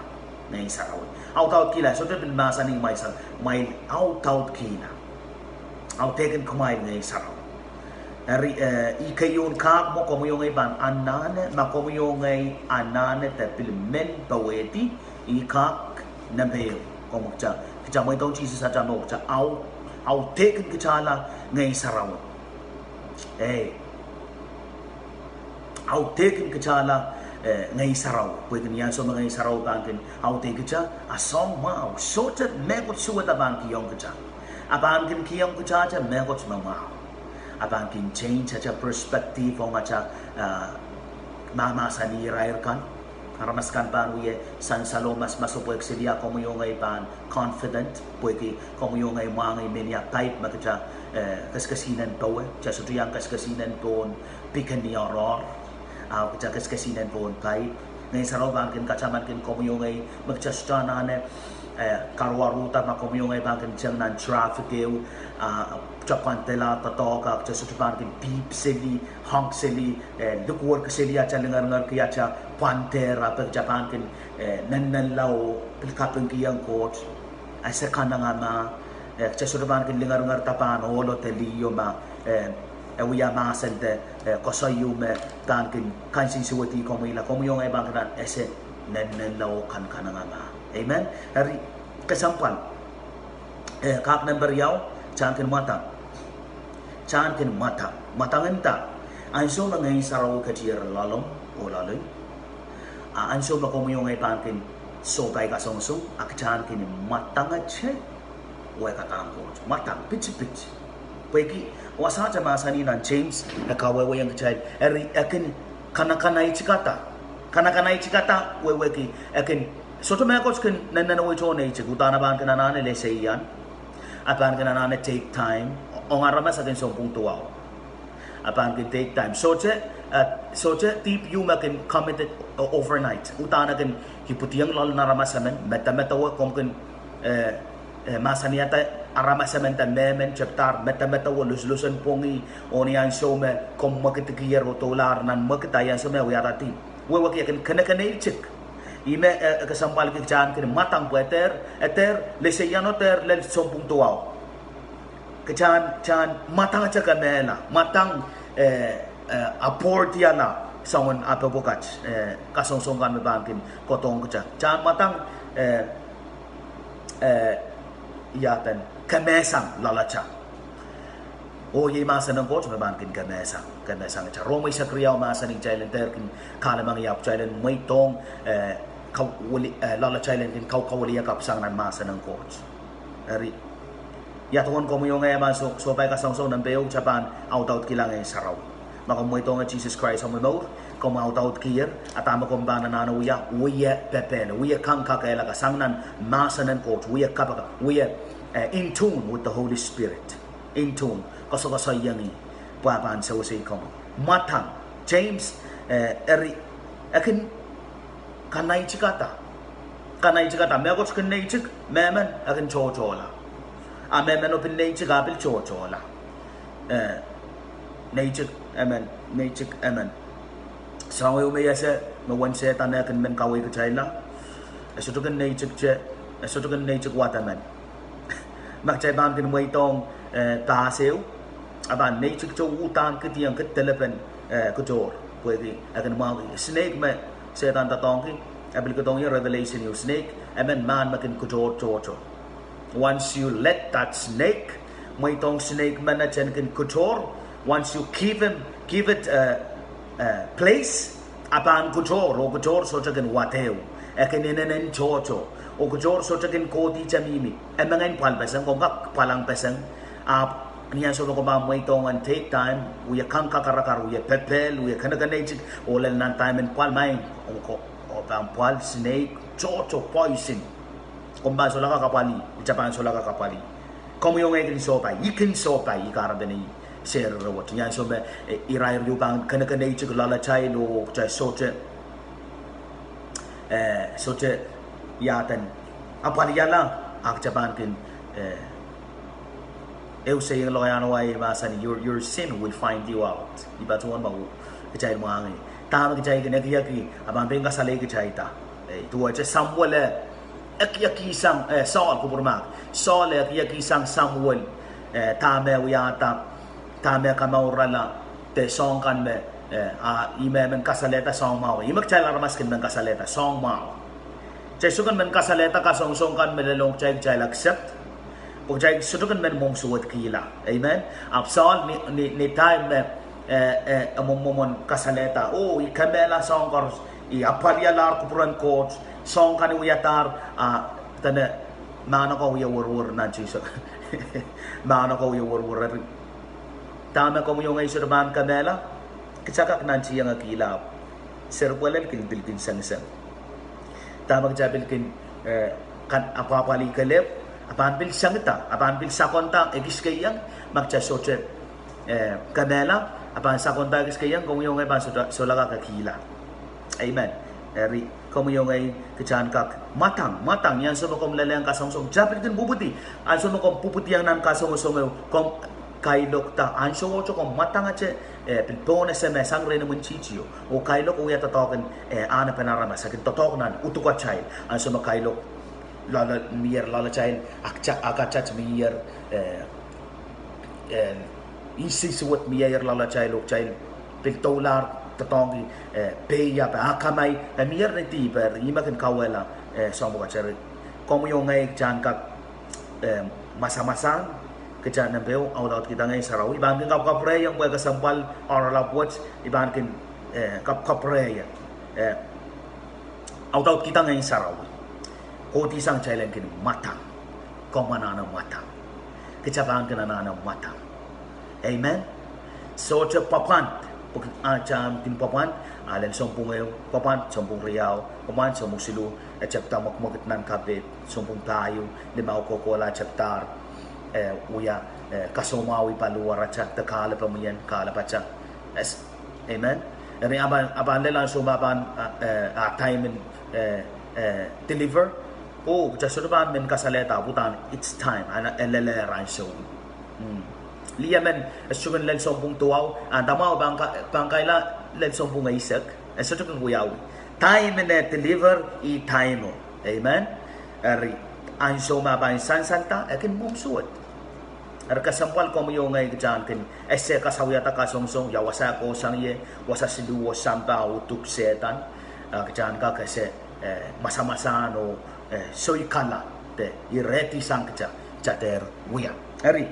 Ngehn Sarawi. Audaudkihla, sohte pil mahsanih kumwail, kumwail audaudkihla. Audehkin kumwail Ngehn Sarawi. Eri, eh, ih keieun kak mwo komwi oh ngehi pahn anahne, ma komwi oh ngehi anahne de pil men powehdi, ih kak nempe ehu. Komw kita, kita mweidohng Sises atail Mour, kita au, audehkin kitala Ngehn Sarawi. Eh, audehkin kitala, eh, Ngehn Sarawi. Pwehki ni ansou me Ngehn Sarawi pahn kin audeh kita, a soahng mwahu, sohte mehkot suwed e pahn kihong kita. E pahn kin kihong kitahte mehkot me mwahu. E pahn kin change atail perspective ong atail, eh, mahmahsanih irair kan. Aramas kan pahn wia sansal oh mas, mas oh pwehki seli a komwi oh ngehi pahn confident, pwehki komwi oh ngehi mwahngih mehnia paip me kita, eh, kesikesihnen powe, kita sohte iang kesikesihnen pohn pihken ni oaroahr, ah, kita kesikesihnen pohn paip. Ngehn Sarawi pahn kin katamankin komwi oh ngehi, me kita sohte anahne, eh, karuwaruhda, ma komwi oh ngehi pahn kin teng nan traffic ehu, ah, kita pahn dela doadoahk, kita sohte pahn kin pihp seli, honk seli, eh, likwerki seli atail lingeringerki atail pwandehr, ahpw kita pahn kin, eh, nennenla oh pil kapingkihong Koht. Ese kanengamah, eh, kita sohte pahn kin lingeringerda pahn ohlo de liho ma, eh, e wia mahsen de, eh, koasoi ehu me pahn kin kansensuwedih komwi, la komwi oh ngehi pahn kin ese nennenla oh kanengamah. Amen. Eri, kesempwal, eh, kak nempe riau, kita en kin mwadang. Kita en kin mwadang. Mwadang en dah? Ansou me Ngehn Sarawi ketier loalomw oh loalei, a ansou me komwi oh ngehi pahn kin sohpai kasongosong, a kita en kin mwadangete wehkadahng Koht. Mwadang pitipit. Pwehki wasahte mahsanih nan James, e kawehwehiong kitail, eri e kin kanakanatikada. Kanakanatikada wehwehki, e kin, sohte mehkot kin nennenweito neitik, uhdahn e pahn kin anahne leseian, e pahn kin anahne take time, ong aramas e kin sounpwong duwau. E pahn kin take time. Sohte, eh, sohte dihp ehu me kin committed, eh, overnight. Uhdahn e kin ipwidiong loalen aramas emen, medemedewe komw kin, eh, eh, mahsanihada aramas emen de mehmen, tepdahr medemedewe, luselusen pwongih, oh ni ansou me komw mwekidkier oh doulahr nan mwekid, a ih ansou me wiahda dihp. Wehwehki e kin kenekeneitik. Ih me, eh, kesempwalki kita en kin mwadang pwe e dehr, e dehr, leseiano dehr lel sounpwong duwau. Kita en, kita en mwadangete kemehla, mwadang, eh, eh, abordiala soangen ape pwukat, eh, kasongosong kan me pahn kin kohdohng kita. Kita en mwadang, eh, eh, iaden, kemehsang loalata. Oh iei mahsen en Koht me pahn kin kemehsang, kemehsang kita. Rom eisek riau mahsanih kitail en dehr kin kahlemengih ahpw kitail en mweidohng, eh, kawili-, eh, loalatail en kin kaukawiliakapwasang nan mahsen en Koht. Eri, ia duwen komwi oh ngehi e pahn soh-, sohpai kasongosong, nempe ehu kita pahn audaudkihla Ngehn Sarawi. Ma komw mweidohng Sises Krais omwi mour, komw audaudkier, a dahme komw pahn anahne wia, wia pepehla, wia kangkakehla, sang nan mahsen en Koht, wia kapakap, wia, eh, in tune with the Holy Spirit. In tune, koasokoasoieng ih, pwe e pahn sewesei komwi. Mwadang, James, eh, eri, e kin kanaitikada. Kanaitikada, mehkot kin neitik, mehmen e kin tohtohla. A mehmen oh pil neitik, a pil tohtohla. Eh, neitik emen, neitik emen. Soahng ehu me I ese me uwen Sehdan e kin men kaweikitailla. E sohte kin neitik te, e sohte kin neitik wademen. Ma kitail pahn kin mweidohng, eh, pahs ehu, a pahn neitik te uhdahn kihdiong kid delepin, eh, kitohr. Pwehki e kin mwahuki snake me Sehdan doadoahngki, E pil kohdohng ie revelation ieu snake, emen mahn me kin kutohr tohto. Once you let that snake, mweidohng snake menet en kin kutohr, once you give him, give it a, a place, a pahn kutohr, oh kutohr sohte kin wadeu. E kin inenen tohto. Oh kutohr sohte kin kohdihte mihmi. E mengei pwalpeseng, komw kak pwalangpeseng. Ahpw ni ansou me komw pahn mweidohng en take time, wie kang kakarakar, wie pepel, wie kenekeneitik, oh lel nan time en pwal, maing, oh ko, oh pahn pwal snake, tohto, poison. Komw pahn solahr kak apwalih, kitail pahn solahr kak apwalih. Komwi oh ngehi kin sohpai, I kin sohpai, I kahrepen ih, serere wet. Ni ansou me, eh, irair ieu pahn kenekeneitik loalatail oh kitail sohte, eh, sohte iaden apwalihala, a kitail pahn kin, eh, ehu seiloak iang wai mahsanih, your, your sin will find you out. I patohwan ma kitail mwahngih. Dahme kitail kin ekieki, a pahn pein kasalehda kitail da. Eh, duwehte Samuel e ekiekisang, eh, Saul, kupwur mahk. Saul e ekiekisang Samuel, eh, dahme wiahda, dahme kamourala, de soahng kan me, eh, a, ih me men kasalehda soahng mwahu. Ih me kitail aramas kin men kasalehda soahng mwahu. Kitail sohte kin men kasalehda kasongosong kan me lelohng kitail, kitail accept. Pwe kitail sohte kin men mwomw suwedkihla. Amen. Ahpw Saul ni, ni, ni time me, eh, eh, e mwomwen kasalehda, oh, I kemehla soahng koaros, I apwalialahr kupwuren Koht, soahng kan I wiadahr, a, dene, mahn ako wie werwer nan Sises. Mahn ako wie werwer eri. Dahme komwi oh ngehi sohte pahn kemehla, kitail kak nantihong kihla, ahpw seri pwelel kin pil kin sengiseng. Dahme kitail pil kin, eh, kan apwapwalih kelehpw, a pahn pil sangida, a pahn pil sakonda ekis keiang, ma kitail sohte, eh, kemehla, a pahn sakonda ekis keiang, komwi oh ngehi pahn sohte, solahr kak kihla. Amen. Eri, komwi oh ngehi kitail en kak mwadang, mwadang, ni ansou me komw lelehng kasongosong, kitail pil kin pwupwudi, ansou me komw pwupwudiong nan kasongosong ehu, komw kailokda, ansou ohte komw mwadangete, eh, pil pohn ese me sang rehn imwintihtio, oh kailok oh wia doadoahk en, eh, ahnepen aramas, a kin doadoahk nan udukatail, ansou me kailok loale, mier loalatail, a kitail, a kitail mier, eh, eh, insensuwed mieier loalatail oh kitail pil doulahr doadoahngki, eh, pehi ape, akamai, eh, mier ni dihp, ih me kin kauwehla, eh, soahng pwukat eri. Komwi oh ngehi kitail en kak, eh, masamasahn, kitail nempe ehu audaudkihda Ngehn Sarawi. I pahn kin kapwkapwurehiong pwe kesempwal oaralap wet, I pahn kin, eh, kapwkapwurehiong, eh, audaudkihda Ngehn Sarawi. Kohdihsang kitail en kin mwadang. Komw anahne mwadang. Kitail pahn kin anahne mwadang. Amen. Sohte pwapwand, pwe kitail kin pwapwand, a lel sounpwong ehu, pwapwand sounpwong riau, pwapwand sounpwong siluh, e tepda mwekmwekid nan kapehd, sounpwong pahieu, limau kohkohla tepdahr, eh, wia, eh, kasoumwahu paliwaratail, de kahlepomw ien, kahlepatail. Amen. Eri a pahn, a pahn lel ansou me a pahn, eh, a time en, eh, eh, deliver. Oh, kitail sohte pahn men kasalehda, pwe udahn it's time, a e lelehr ansou. Lih emen, e sohte kin lel sounpwong duwau, a ndamwahu pahn ka-, pahn kaila lel sounpwong eisek, e sohte kin wiawi. Time en e deliver, ih time o. Amen. Eri, ansou me a pahn sansanda, e kin mwomw suwed. Eri kesempwal komwi oh ngehi kitail en kin ese kasawiada kasongosong, ia wasa e kohsang ie, wasa siluh oh sampah oh duk Sehdan, a kitail en kak ese, eh, masamasahn oh, eh, soikala, de, ih rehdihsang kitail, kitail dehr wia. Eri,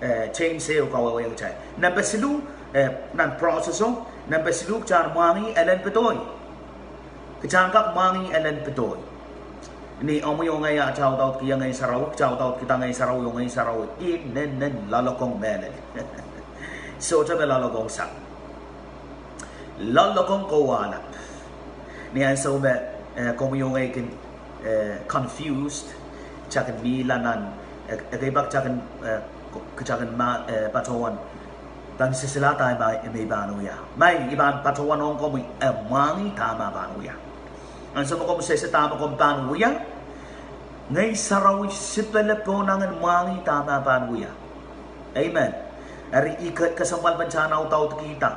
eh, James ehu kawehwehiong kitail. Nempe siluh, eh, nan process o, nempe siluh kitail en mwahngih elen pedoi. Kitail en kak mwahngih elen pedoi. Ni omwi oh ngehi atail audaudkihong Ngehn Sarawi, kitail audaudkihda Ngehn Sarawi oh Ngehn Sarawi inenen loalokong mehlel. Sohte me loalokong sang. Loalokong kowahlap. Ni ansou me, eh, komwi oh ngehi kin, eh, confused, kitail kin mihla nan, eh, ekei pak kitail kin, eh, ko-, kitail kin ma, eh, patohwan pahn sisilada dahme I pahn wia. Maing, I pahn patohwanohng komwi, e mwahngih dahme I pahn wia. Ansou me komw sehse dahme komw pahn wia, Ngehn Sarawi sipele pohnangin mwahngih dahme I pahn wia. Amen. Eri ih ke-, kesempwalpen kitail en audaudkihda.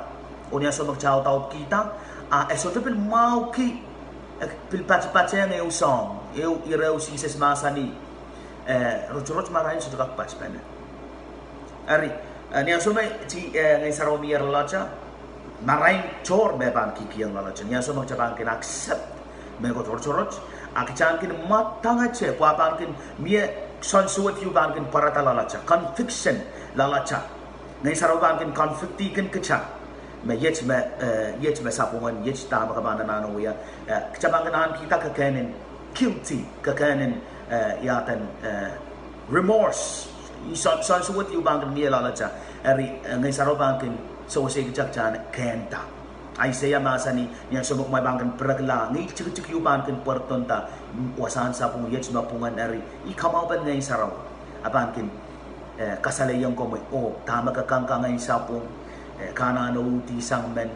Oh ni ansou me kitail audaudkihda, a e sohte pil mwahuki, e pil patpatehng ehu soahng, ehu ire ehu Sises mahsanih, eh, rotorot marain sohte kak patpene. Eri, eh, ni ansou me kitail, eh, Ngehn Sarawi mier loalatail, marain tohr me pahn kihkihong loalatail. Ni ansou me kitail pahn kin accept mehkot rotorot, a kitail kin mwadangete pwe pahn kin mie soansuwed ieu pahn kin pwarada loalata, conviction loalata. Ngehn Sarawi pahn kin convictki kita me iet me, eh, iet me sapwung, iet dahme ke pahn anahne wia, eh, kitail pahn kin ahnekihda kekehn en guilty, kekehn en, eh, ia eden, eh, remorse. Soan, soansuwed ieu pahn kin mie loalata. Eri, eh, Ngehn Sarawi pahn kin sewese kita kitail en kehnda. Aiseia mahsanih, ni ansou me kumwail pahn kin pirekla ngihl tikitik ieu pahn kin pwarodohng wasahn sapwung iet me pwungen, eri ih kamwahupen Ngehn Sarawi. A pahn kin, eh, kasalehiong komwi, oh, dahme ke kangkang Ngehn Sapwung, eh, ke anahne uhdihsang men,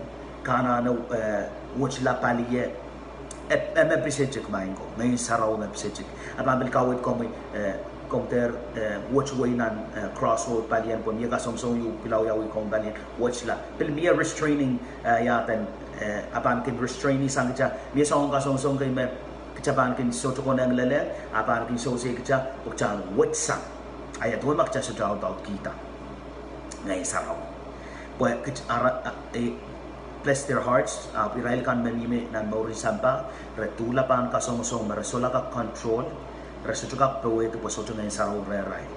ke anahne, eh, wetla pali ie, eh, eh, me pisetik, maing ko, Ngehn Sarawi me pisetik. A pahn pil kaweid komwi, eh, komw dehr, eh, wet wei nan, eh, crossroad palien pwe mie kasongosong ieu pil wiawi komw palien wetla. Pil mie restraining, eh, ia eden, eh, a pahn kin restrain sang kita, mie soangen kasongosong kei me kita pahn kin sohte konehng lelehng, a pahn kin sewese kita pwe kita en wetsang. A ia duwen ma kita sohte audaudkihda Ngehn Sarawi. Pwe kit ara, eh, bless their hearts, ahpw irail kan me mihmi nan mouren sampah, re duhla pahn kasongosong me re solahr kak control, re sohte kak powehdi pwe sohte Ngehn Sarawi rehrail.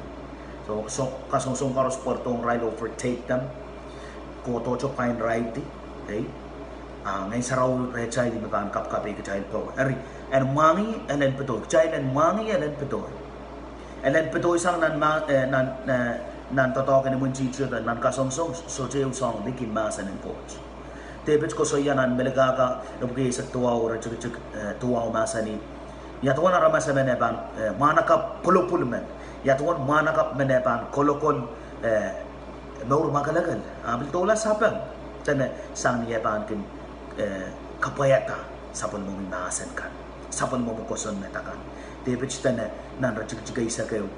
So, so, kasongosong koaros pwarodohng irail, overtake them, kohdohte pwain irail di, eh? A Ngehn Sarawi rehtail me pahn kapkapeih kitail powe. Eri, en mwahngih, elen pedoi, kitail en mwahngih, elen pedoi. Elen pedoisang nan ma, eh, nan, eh, nan doadoahk en imwintihti, nan kasongosong, sohte ehu soahng likin mahsen en Koht. Depit koasoia nan Melkahka epwiki eisek duwau, iretikitik, eh, duwau mahsanih, ia duwen aramas emen e pahn, eh, mwahnakapw kolokol men. Ia duwen mwahnakapw men e pahn kolokol, eh, mour mwakelekel, a pil doula sapeng. Dene sang ni e pahn kin, eh, kapwaiada sapwellimomwi mahsen kan, sapwellimomwi kosonned akan. Depit dene nan iretikitik eisek ehu,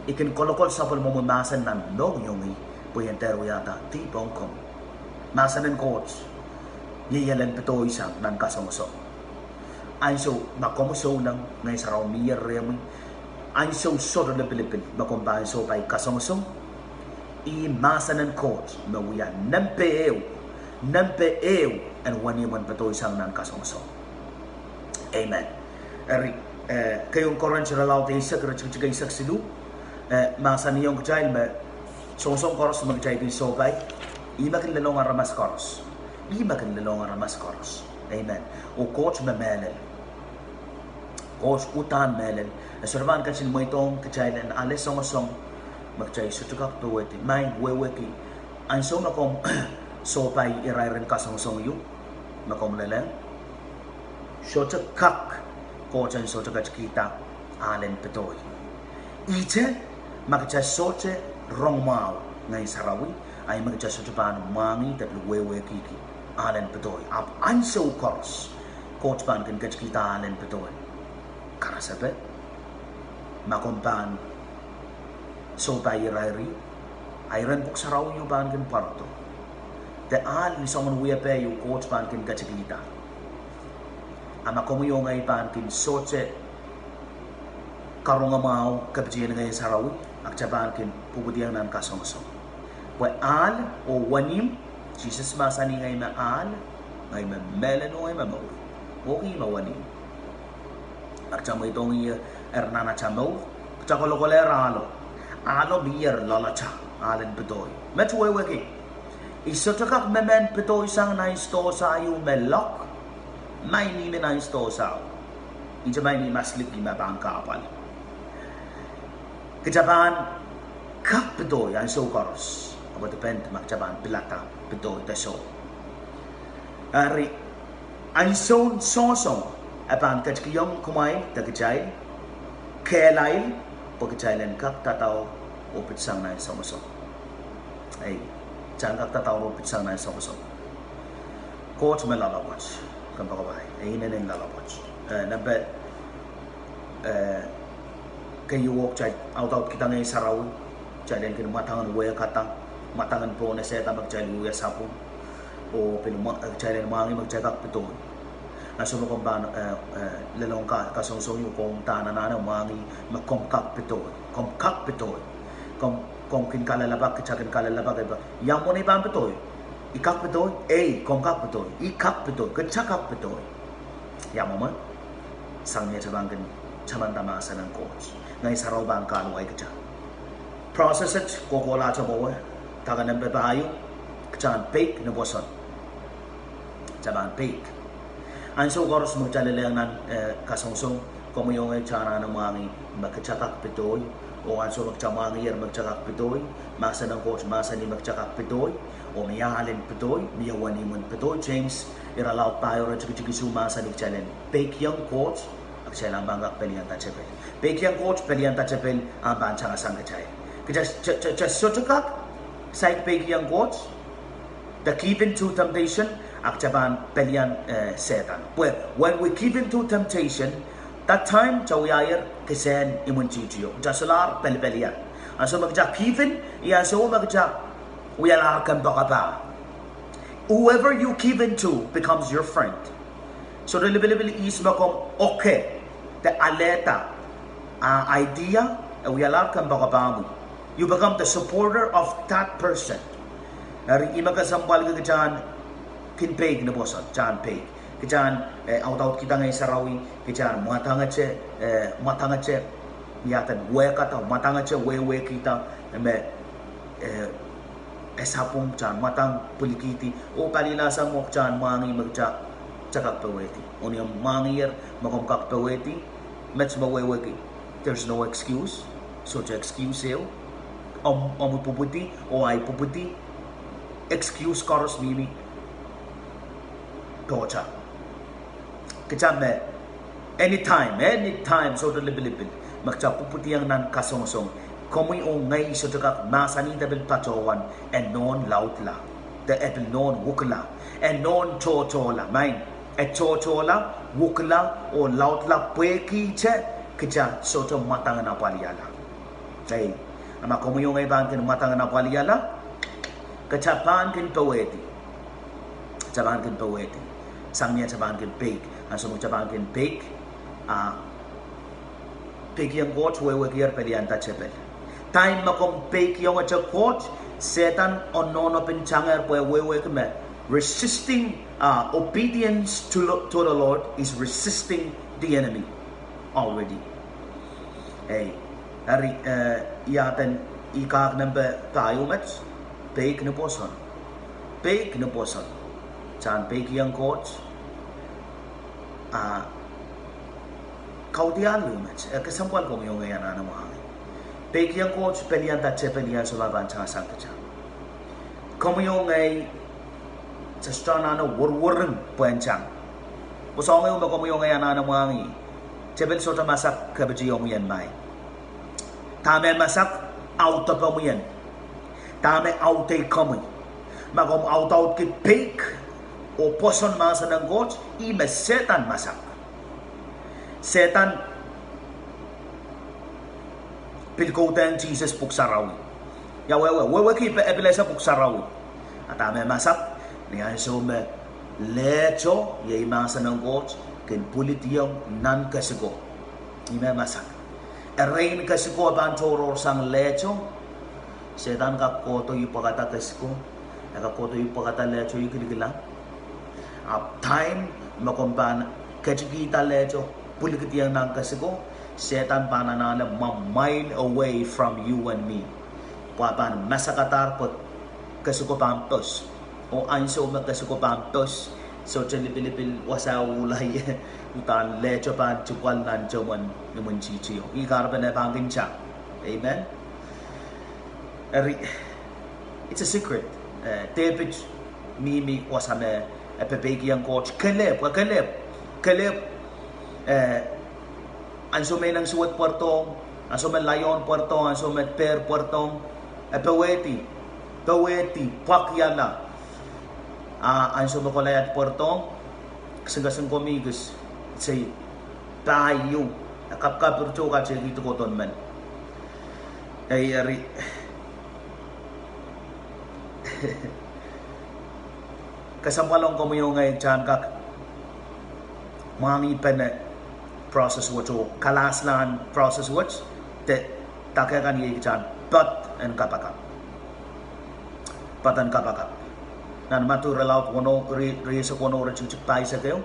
I kin kolokol sapwellimomwi mahsen nan mohngiong, pwe I en dehr wiahda dihp ong komwi. Mahsen en Koht, iei elen pedoisang nan kasongosong. Ansou ma komwi souleng, Ngehn Sarawi mie rehmwi, ansou sohte lipilipil me komw pahn sohpai kasongosong, ih mahsen en Koht me wia nempe ehu, nempe ehu en wenihmw en pedoisang nan kasongosong. Amen. Eri, eh, keieun Korint irelaud eisek, iretikitik eisek siluh, eh, mahsanihong kitail me songosong koaros me kitail kin sohpai, ih me kin lelohng aramas koaros. Ih me kin lelohng aramas koaros. Amen. Oh Koht me mehlel. Koht uhdahn mehlel. E sohte pahn ketin mweidohng kitail en ale songosong me kitail sohte kak powehdi. Maing, wehwehki, ansou me komw sohpai irairen kasongosong ieu me komw lelehng, sohte kak, Koht en sohte ketikihda alen pedoi. Ihte, ma kitail sohte rong mwahu Ngehn Sarawi, ahi me kitail sohte pahn mwahngih de pil wehwehkihki alen pedoi. Ahpw ansou koaros Koht pahn kin ketikihda alen pedoi. Karasepe, ma komw pahn sohpai irair, a iren pwuhk sarawi ieu pahn kin pwarodo, de ahl ni soangen wiepe ieu Koht pahn kin ketikihda. A ma komwi oh ngehi pahn kin sohte karonge mwahu kepitien Ngehn Sarawi, a kitail pahn kin pwupwidiong nan kasongosong. Pwe ahl oh wenihmw, Sises mahsanih, ngehi me ahl, ngehi me mehlel oh ngehi me mour. Pwehki ih me wenihmw, ma kitail mweidohng ih, eh, nan atail mour, kitail kolokolehr ahlo. Ahlo mier loalatail, alen pedoi. Met wehwehki, I sohte kak mehmen pedoisang nan sidohsa ieu me lock, ma I mihmi nan sidohsa. Ihte ma I mihmi masliki ma pahn kahpwal. Kitail pahn kak pedoi ansou koaros. Ahpw depend ma kitail pahn pilada pedoi de soh. Eri, ansoun songosong, e pahn ketikihong kumwail de kitail kehlail, pwe kitail en kak dadaur oh pitsang nan songosong. Ei, kitail en kak dadaur oh pitsang nan songosong. Koht me loalopwoat, kompoakepahi, e inenen loalopwoat. Eh, nempe, eh, keieu, kitail audaudkihda Ngehn Sarawi, kitail en kin mwadangen wehkada, mwadangen pohnese dahme kitail wiewia sapwung, oh pil mwa, eh, kitail en mwahngih me kitail kak pedoi. Ansou me komw pahn, eh, eh, lelohng ka, kasongosong ieu, komw dahn anahne mwahngih me komw kak pedoi, komw kak pedoi. Komw, komw kin kalelapak, kitail kin kalelapak, e pahn, ia mwomwen I pahn pedoi? I kak pedoi? Ei, komw kak pedoi. I kak pedoi. Kitail kak pedoi. Ia mwomwen? Sang ni atail pahn kin tamanda mahsen en Koht, Ngehn Sarawi pahn kahluwa kita. Process it, kohkohlahte mwowe. Dake nempe pahieu, kita en peik ni pwoson. Kita pahn peik. Ansou koaros me kita lelehng nan, eh, kasongosong, komwi oh ngehi kita anahne mwahngih me kita kak pedohi, oh ansou me kita mwahngihier me kita kak pedohi, mahsen en Koht mahsanih me kita kak pedohi, oh mie ahl en pedohi, mie wenihmw en pedohi. James irelaud pahieu, iretikitik isuh mahsanih kitail en peikiong Koht, a kitail ahpw pahn kak pelianda tepel. Peikiong Koht, pelianda tepel, ahpw pahn tangasang kitail. Kita, kita, kita sohte kak saik peikiong Koht, de give in to temptation, a kita pahn pelian, eh, Sehdan. Pwe when we give in to temptation, that time kita wiahier kisehn imwintihtio. Kita solahr pelipelian. Ansou me kita give in, ih ansou me kita wialahr kompoakepah. Whoever you give in to becomes your friend. Sohte lipilipil ihs me komw oke de alehda, ah, idea, e wialahr kompoakepahmwi. You become the supporter of that person. Eri ih me kesempwalki kita en kin peik ni pwoson, kita en peik. Kita en, eh, audaudkihda Ngehn Sarawi, kita en mwadangete, eh, mwadangete, ia eden, wehkada, mwadangete wehwehkihda me, eh, e sapwung, kita en mwadang pwilikihdi, oh palilaud sang mwo kita en mwahngih me kita, kita kak powehdi. Oh ni omw mwahngihier me komw kak powehdi, met me wehwehki, there's no excuse. Sohte excuse ehu. Omw, omw pwupwudi oh ahi pwupwudi, excuse koaros mihmi. Tohto. Kita me, anytime, anytime, sohte lipilipil me kita pwupwudiong nan kasongosong, komwi oh ngehi sohte kak mahsanihda pil patohwan, e nohn laudla, de e pil nohn wukla, e nohn tohtohla, maing, e tohtohla, wukla, oh laudla pwehkihte kita sohte mwadang en apwaliala. Ei, a ma komwi oh ngehi pahn kin mwadang en apwaliala, kita pahn kin powehdi. Kita pahn kin powehdi. Sang ni atail pahn kin peik. Ansou me kita pahn kin peik, ah, peikiong Koht wehwehkier pelianda tepel. Time me komw peikiongete Koht, Sehdan onnohnopin tangehr pwe wehwehki me resisting, ah, obedience to lo-, to the Lord is resisting the enemy already. Ei, eri, eh, ia eden, ih kak nempe pahieu met, peik ni pwoson. Peik ni pwoson. Kita en peikiong Koht, ah, kaudiahl ehu met, e kesempwal komwi oh ngehi anahne mwahngih. Peikiong Koht, pelianda tepel, ih ansou me e pahn tangasang kita. Komwi oh ngehi, kita sohte anahne werweren pwehn tang. Pwe soahng ehu me komwi oh ngehi anahne mwahngih, tepel sohte masak kepitiong ien mai. Dahme masak, audepe mien. Dahme audeh komwi? Ma komw audaudki peik oh pwoson mahsen en Koht, ih me Sehdan masak. Sehdan pil kohdehng Sises Pwuhk Sarawi. Ia wehwe, wehwehki e pil ese Pwuhk Sarawi. A dahme masak? Ni ansou me lehte, iei mahsen en Koht, kin pwilidiong nan kesiko, ih me masak. Erein kesiko pahn tohrohrsang lehte, Sehdan kak kohdo ipwakada kesiko, e kak kohdo ipwakada lehte, I kilikilang. Ahpw time me komw pahn ketikihda lehte pwilikidiong nan kesiko, Sehdan pahn anahne mwamwail away from you and me. Pwe e pahn masakadahr pwe kesiko pahn pos. Oh ansou me kesiko pahn pos, sohte lipilipil wasa uhla ie, uhdahn lehte pahn dipwal nan tohn imwintihtio. Ih kahrepen e pahn kin tang. Amen. Eri, it's a secret. Eh, Depit mihmi wasa me e pepeikiong Koht, kelehpw, e kelehpw, kelehpw, eh, ansou me ineng suwed pwerdohng, ansou me laion pwerdohng, ansou me dehr pwerdohng, e powehdi, powehdi, pwakiala. A ansou me Kolaiad pwerdohng, kisin, kisin komwi kis, sei, pahieu, e kapkapirto, kateikihdi kohdo men. Ei, eri, kesempwal ong komwi oh ngehi kita en kak mwahngih pene process wet oh kalaslahn process wet, de dake kan iei kita en poad en kapakap. Poad en kapakap. Nan Madiu irelaud weneu, ire, rieisek weneu, iretikitik pahisek ehu,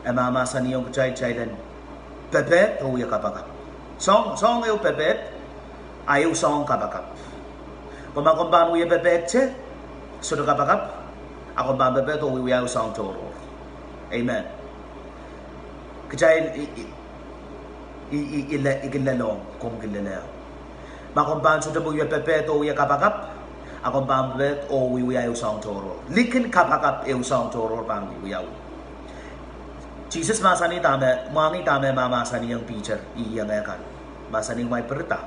e mahmahsanihong kitail, kitail en Pepehd oh wia kapakap. Soang, soang ehu pepehd, a ehu soang kapakap. Pwe ma komw pahn wia pepehd te, sohte kapakap, a komw pahn pepehd oh wiewia ehu soang tohrohr. Amen. Kitail i, i, i, i, i le, i kin lelohng, komw kin lelehng. Ma komw pahn sohte wia pepehd oh wia kapakap, a komw pahn pepehd oh wiewia ehu soang tohrohr. Likin kapakap ehu soang tohrohr pahn wiewia. Sises mahsanih dahme, mwahngih dahme ma mahsanihong Piter, iang e kan. Mahsanih, kumwail pirida,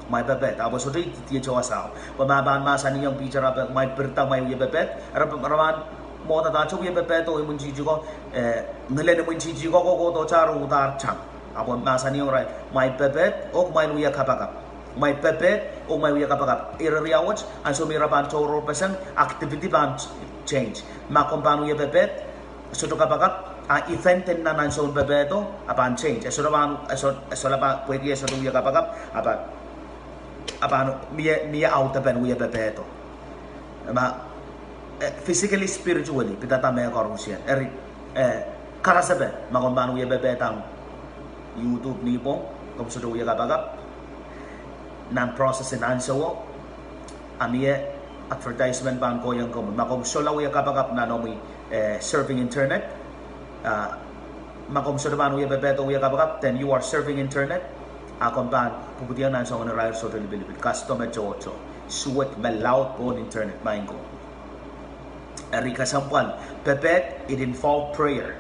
kumwail pepehd, ahpw sohte idih, idih wasao. Pwe ma pahn mahsanihong Piter ahpw kumwail pirida, kumwail wie pepehd, re, re pahn mwohdahda te wie pepehd oh imwintihti ko, eh, ngilen imwintihti ko kohkohdo te re uhdahn tang. Ahpw mahsanihong irail, kumwail pepehd oh kumwail wie kapakap. Kumwail pepehd oh kumwail wie kapakap. Ire riau wet, ansou me ira pahn tohrohrpeseng, activity pahn change. Ma komw pahn wie pepehd, sohte kapakap, a event en nan ansoun pepehdo, a pahn change. E sohte pahn, e soh-, e sohte pahn, pwehki e sohte wie kapakap, a pahn, a pahn mie, mie audepen wie pepehdo. Ma, eh, physically, spiritually, pidada mehkoaros. Eri, eh, karasepe, ma komw pahn wie pepehd ong YouTube ni pwong, komw sohte wie kapakap, nan process en ansowo, a mie advertisement pahn kohiong komwi. Ma komw solahr wie kapakap nan omwi, eh, surfing internet, ah, ma komw sohte pahn wie pepehd oh wie kapakap, then you are surfing internet, a komw pahn pwupwudiong nan soangen irair sohte lipilipil, kasdo me tohto, suwed me laud pohn internet, maing ko. Eri kesempwal, pepehd, it involve prayer.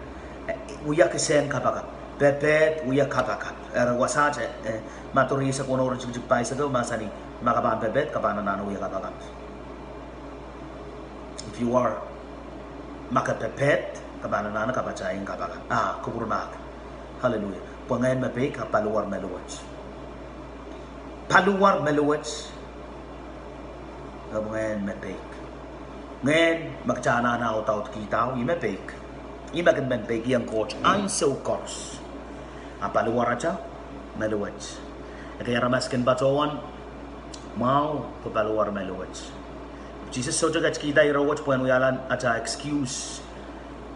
Eh, wia kisehn kapakap. Pepehd, wia kapakap. Eri wasaht, eh, Madiu rieisek weneu, iretikitik pahisek ehu mahsanih, ma ke pahn pepehd, ke pahn anahne wia kapakap. If you are, ma ke pepehd, ke pahn anahne kapatahieng kapakap. Ah, kupwurmahk. Hallelujah. Pwe ngehn me peik a paliwar me luwet. Paliwar me luwet. Ahpw ngehn me peik. Ngehn me kitail anahne audaudkihda, ih me peik. Ih me kin men peikiong Koht ansou koaros. A paliwar ata me luwet. Ekei aramas kin patohwan mwahu pwe paliwar me luwet. Sises sohte ketikihda ire wet pwehn wiahla ata excuse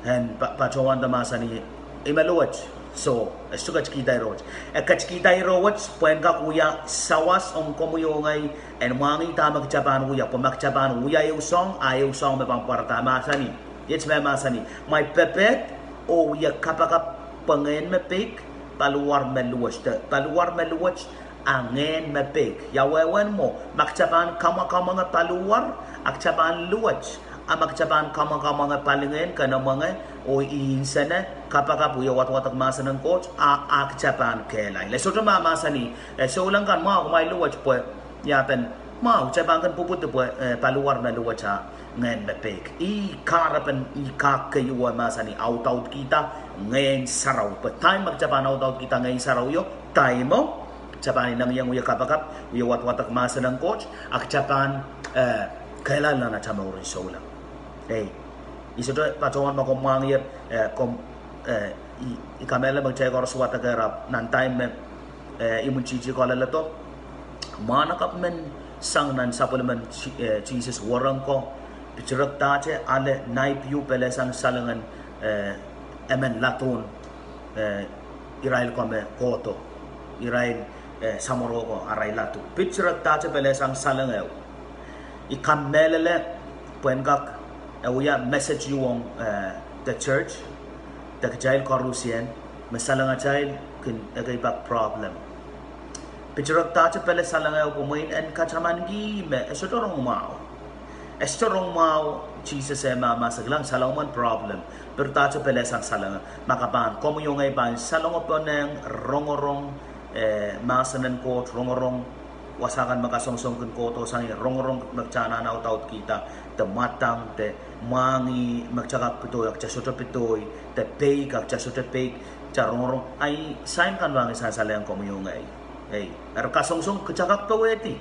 en pa-, patohwan de mahsanih, ih me luwet. Soh, e sohte ketikihda ire wet. E ketikihda ire wet pwehn kak wia sawas ong komwi oh ngehi, en mwahngih dahme kitail pahn wia. Pwe ma kitail pahn wia ehu soang, a ehu soang me pahn pwarada. Mahsanih, iet me mahsanih, kumwail pepehd oh wie kapakap, pwe ngehn me peik, paliwar me luwet. De paliwar me luwet, a ngehn me peik. Ia wehwehn mwo, ma kitail pahn kamwakamwenge paliwar, a kitail pahn luwet. A ma kitail pahn kamwakamwenge palingehn, kehn mwenge, oh ih nsene, kapakap, wie wadawadek mahsen en Koht, a, a kitail pahn kehlail. E sohte ma mahsanih, eh, souleng kan mwahu, kumwail luwet pwe, ia pen, mwahu, kitail pahn kin pwupwudi pwe, eh, paliwar me luwet a ngehn me peik. Ih kahrepen, ih kak keieu e mahsanih audaudkihda Ngehn Sarawi. Pwe time me kitail pahn audaudkihda Ngehn Sarawi o, time o, kitail pahn inengieng wie kapakap, wie wadawadek mahsen en Koht, a kitail pahn, eh, kehlail nan atail mouren souleng. Ei, I sohte patohwan ma komw mwahngiher, eh, komw, eh, I, I kamehlele me kitail koaros wadekehr ahpw nan time me, eh, imwintihti ko leledo, mwahnakapw men sang nan sapwellimen Si-, eh, Sises wereng ko, pitirekdahte ale naipiu pelehsang salengen, eh, emen laduhn, eh, irail ko me kohdo, irail, eh, samworo ko arail laduhn. Pitirekdahte pelehsang salengeo. I kamehlele pwehn kak, eh, wia message ong, eh, the church, de kitail koarusie, me salengatail kin ekei pak problem. Pitirekdahte pele salengeo pwe mwein en katamanki me e sohte rong mwahu. E sohte rong mwahu, Sises e mahmahsakihlahng salengomwen problem. Piridahte pelehsang salengeo. Ma ke pahn, komwi oh ngehi pahn salengopene rongorong, eh, mahsen en Koht, rongorong wasa kan me kasongosong kin kohdo sang ie, rongorong me kitail anahne audaudkihda, de mwadang, de mwahngih me kitail kak pedohi a kitail sohte pedohi, de peik a kitail sohte peik, kitail rongorong, a ih sign kan me pahn sang saleng komwi oh ngehi. Ei, eri kasongosong kitail kak powehdi.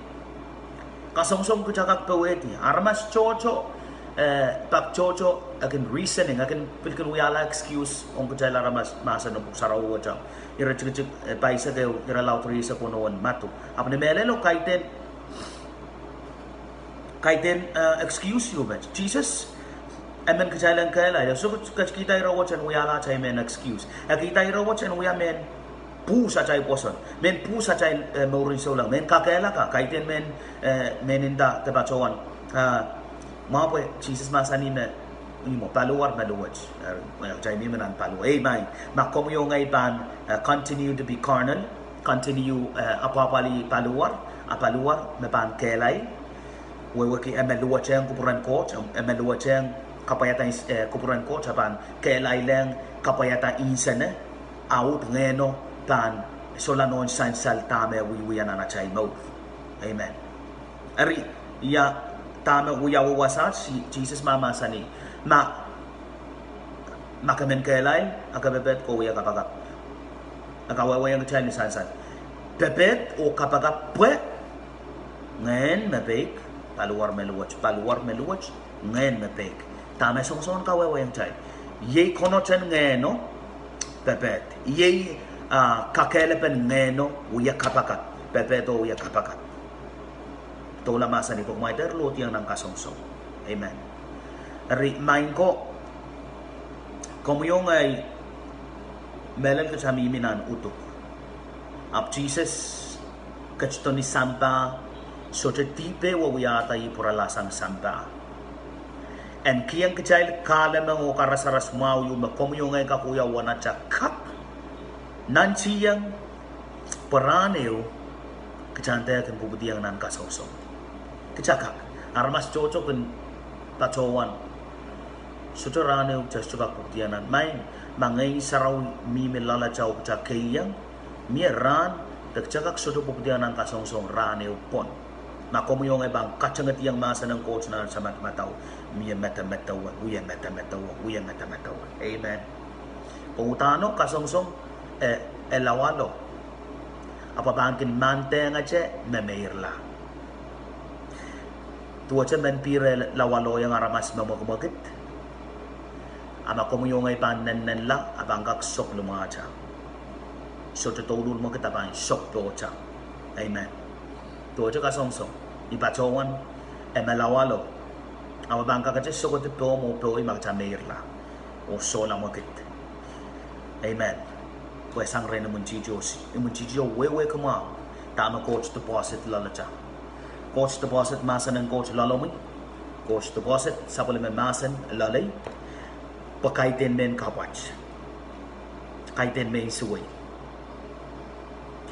Kasongosong kitail kak powehdi. Aramas tohto, eh, pak tohto, e kin reasoning, e kin pil kin wiahla excuse ong kitail aramas mahsen en Pwuhk Sarawi wet. Ire tikitik, eh, pahisek ehu, ire laud rieisek weneu en Madiu. Ahpw ni mehlelo kaidehn, kaidehn, eh, excuse ehu met. Sises, e men kitail en kehlail, e sohte ketikihda ire wet en wiahla atail mehn excuse. E kihda ire wet en wia mehn pwuhs atail pwoson, mehn pwuhs atail, eh, mourin souleng, mehn kakehlaka, kaidehn mehn, eh, mehn inda de patohwan, ah, mwahu pwe Sises mahsanih me, ih mwo, paliwar me luwet. Eh, well, kitail mihmi nan paliwar. Eh, ma, ma komwi oh ngehi pahn, eh, continue to be carnal, continue, eh, apwapwalih paliwar, a paliwar me pahn kehlail, wehwehki e me luwetehng kupwuren Koht, e me luwetehng kapwaiada, eh, kupwuren Koht, a pahn kehlailehng kapwaiada nsene, a uhd Ngehno pahn solahr nohn sansal dahme wiewia nan atail mour. Amen. Eri, ia dahme wiawi wasaht, Si-, Sises mahmahsanih, ma, ma ke men kehlail, a ke pepehd, ke wia kapakap. E kawehwehiong kitail ni sansal, pepehd oh kapakap pwe Ngehn me peik, paliwar me luwet, paliwar me luwet, Ngehn me peik. Dahme songosong kawehwehiong kitail? Iei konehten Ngehno, pepehd. Iei, ah, kakehlapen Ngehno, wia kapakap, pepehd oh wia kapakap. Doula mahsanih pwe kumwail dehr lohdiong nan kasongosong. Amen. Eri maing ko, komwi oh ngehi, mehlel kita mihmi nan uduk. Ahpw Sises ketido ni sampah, sohte dihp ehu e wiahda ih pwurala sang sampah. En kihong kitail kahlemeng oh karasaras mwahu ieu me komwi oh ngehi kak wia uwen atail kak nantihong, pwe rahn ehu kita en dehr kin pwupwidiong nan kasongosong. Kita kak, aramas tohto kin patohwan, sohte rahn ehu kita sohte kak pwupwidiong nan, maing, ma Ngehn Sarawi mihmi loalatail oh kita kehiong, mie rahn de kita kak sohte pwupwidiong nan kasongosong rahn ehu pwon. Ma komwi oh ngehi pahn katengediong mahsen en Koht nan atail madamadau, mie medemedewe, wie medemedewe, wie medemedewe. Amen. Pwe uhdahno kasongosong, eh, e lawalo. Ahpw e pahn kin mandehngete me meirla. Duwehte men pihr e lawaloiong aramas me mwekimwekid, a ma komwi oh ngehi pahn nennenla, a pahn kak sok limwahta. Sohte douluhl mwekid a pahn sok pohta. Amen. Duwehte kasongosong, I patohwan, e me lawalo. Ahpw e pahn kakete sokedi pohmw oh pohi ma kita meirla oh sohla mwekid. Amen. Pwe sang rehn imwintihtio, imwintihtio wehwehki mwahu dahme Koht deposit loalatail. Koht deposit mahsen en Koht loalomwi. Koht deposit sapwellime mahsen loalei. Pwe kaidehn mehn kapwat, kaidehn mehn suwei,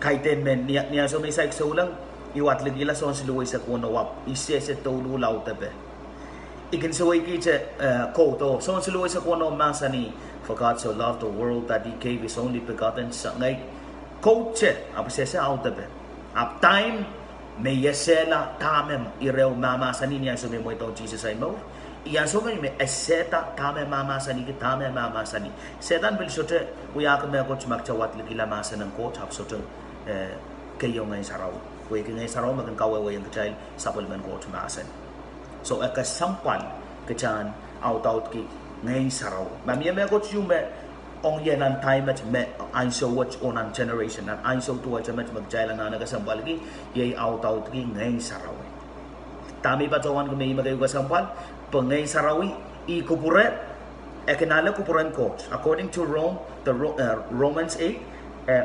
kaidehn mehn, ni, ni ansou me I saik souleng, I wadlikihla Sohn siluh weisek weneu ahpw I sehse douluhl audepe. I kin suweikihte, eh, kohdo, Sohn siluh weisek weneu mahsanih, For God so loved the world that he gave his only begotten Son. Ngehi kohdte, ahpw sehse audepe. Ahpw time me I esehla dahme ire mahmahsanih ni ansou me I mweidohng Sises ahi mour, I ansou me I me esehda dahme mahmahsanihki, dahme mahmahsanih. Sehdan pil sohte wiahki mehkot ma kita wadlikihla mahsen en Koht ahpw sohte, eh, keiong Ngehn Sarawi. Pwehki Ngehn Sarawi me kin kawehwehiong kitail sapwellimen Koht mahsen. So e kesempwal kita en audaudki Ngehn Sarawi. Ma mie mehkot ieu me ong ie nan time wet me ansou wet oh nan generation, nan ansou duwehte met me kitail anahne kesempwalki, iei audaudki Ngehn Sarawi. Dahme I patohwanki me ih me keieu kesempwal? Pwe Ngehn Sarawi, ih kupwure, e kin ale kupwuren Koht. According to Rome, the Ro-, eh, Romans eight, eh,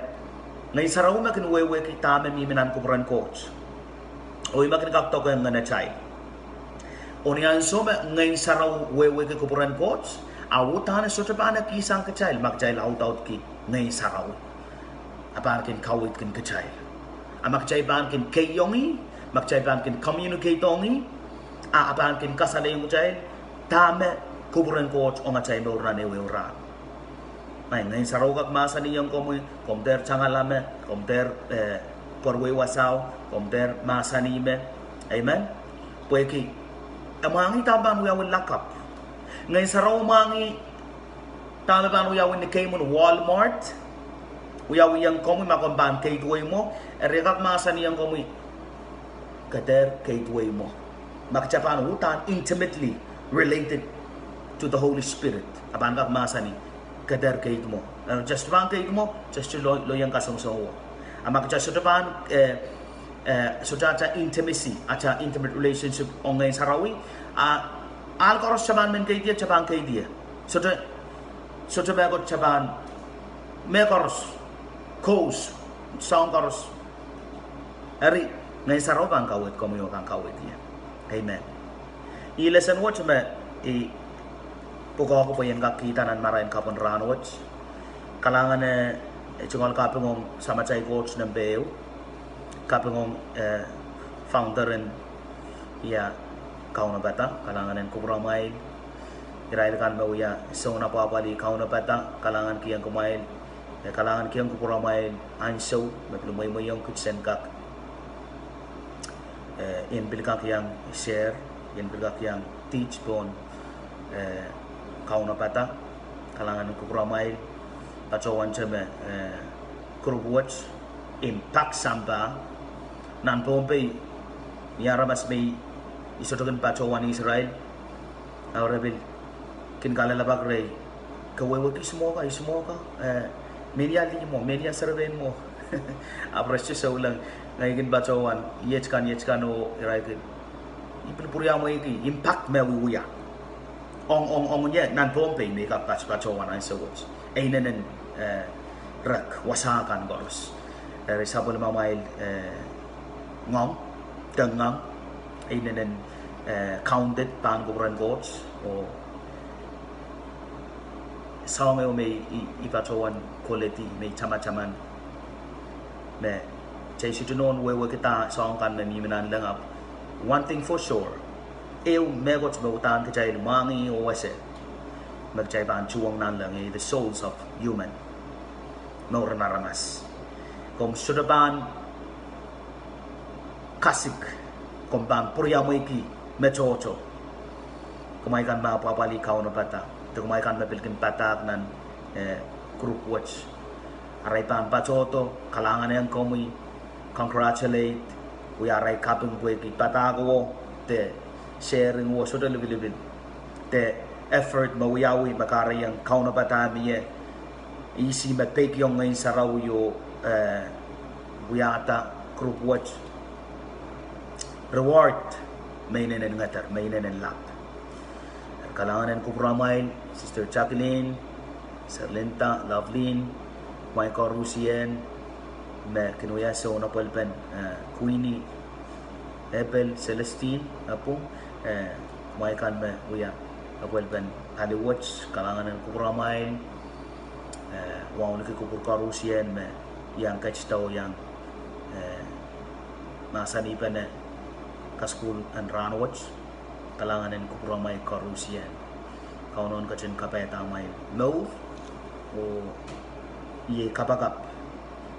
Ngehn Sarawi me kin wehwehki dahme mihmi nan kupwuren Koht. Oh ih me kin kak doke ngenetail. Oh ni ansou me Ngehn Sarawi wehwehki kupwuren Koht, a uhdahn e sohte pahn ekihsang kitail ma kitail audaudki Ngehn Sarawi. A pahn kin kaweidki kitail. A ma kitail pahn kin keiongi, ma kitail pahn kin communicate ong ih, a, a pahn kin kasalehiong kitail dahme kupwuren Koht ong atail mour nan ehuehu rahn. Ngehi, Ngehn Sarawi kak mahsanihong komwi, komw dehr tangala me, komw dehr, eh, pwereiwei wasao, komw dehr mahsanih me. Amen. Pwehki e mwahngih dahme pahn wiawi lakapw. Ngehn Sarawi mwahngih dahme pahn wiawi ni keimwin Walmart, wiawihong komwi ma komw pahn keidwei mwo. Eri e kak mahsanihong komwi, ke dehr keidwei mwo. Ma kita pahn uhdahn intimately related to the Holy Spirit, a pahn kak mahsanih, ke dehr keid mwo. Eh, just pahn keid mwo, just lo-, loieng kasongosong wo. A ma kita sohte pahn, eh, eh, sohte atail intimacy, atail intimate relationship ong Ngehn Sarawi, a, ahl koaros kita pahn men keid ie, kita pahn keid ie. Sohte, sohte mehkot kita pahn, mehkoaros kous, soahng koaros. Eri, Ngehn Sarawi pahn kaweid komwi oh pahn kaweid ie. Amen. Ih lesen wet me I pwukoahki pwe I en kak kihda nan marain kapw en rahnwet. Kalahngan, eh, tungoal kaping ong Samatail Koht nempe ehu. Kaping ong, eh, founder en ia kaunopada, kalahngan en kupwuramwail. Irail kan me wia soun apwapwalih kaunopada, kalahngan kihong kumwail. Eh, kalahngan kihong kupwuramwail ansou me pil mweimweiong kiht sen kak, eh, I en pil kak iang share, I en pil kak iang teach pohn, eh, kaunopada. Kalahngan kupwuramwail, patohwante me, eh, group wet, Impact sampah, nan Pohnpei, ni aramas me I sohte kin patohwan Israel, a re pil kin kalelapak rehi, ke wehwehki I sohte mwahka, I sohte mwahka, eh, menia lih mwo, menia serepein mwo. Ahpw re sohte souleng, ngehi kin patohwan iet kan, iet kan oh irail kin, I pil pwuriamweiki impact me wiewia. Ong, ong, ong ie nan Pohnpei me I kak patohwan ansou wet. E inenen, eh, rek, wasa kan koaros. Eri sapwellimamwail, eh, ngoang, tengoang, e inenen, eh, counted pahn kupwuren Koht, oh soahng ehu me I, I patohwan koledi me I tamataman me kitail sohte nohn wehwehkihda soahng kan me mihmi nanleng, ahpw one thing for sure, ehu mehkot me uhdahn kitail mwahngih oh ese me kitail pahn tuhwong nanleng, eh, the souls of human, mouren aramas. Komw sohte pahn kasik, komw pahn pwuriamweiki me tohto. Kumwail kan me apwapwalih kaunopada, de kumwail kan me pil kin padahk nan, eh, group wet, arail pahn patohdo, kalahngan ong komwi, congratulate, wia arail kaping pwehki padahk wo, de sharing wo sohte lipilipil, de effort me wiawi me kahrehiong kaunopada mie, ihs me peikiong Ngehn Sarawi oh, eh, wiahda group wet. Reward me inenen ngeder, me inenen lap. Kalahngan en kupwuramwail, Sister Jacqueline, Sister Linda, Lovelyn, kumwail koarusie me kin wia soun apwalipen, eh, Queenie, Abel, Celestine, eh, pwung, eh, kumwail kan me wia apwalipen pali wet, kalahngan en kupwuramwail, eh, wauneki kupwur koarusie me iang ketido iang, eh, mahsanihpene kasukuhl en rahnwet. Kalahngan en kupwuramwail koarusie. Kauno en ketin kapaiada amwail mour, oh iei kapakap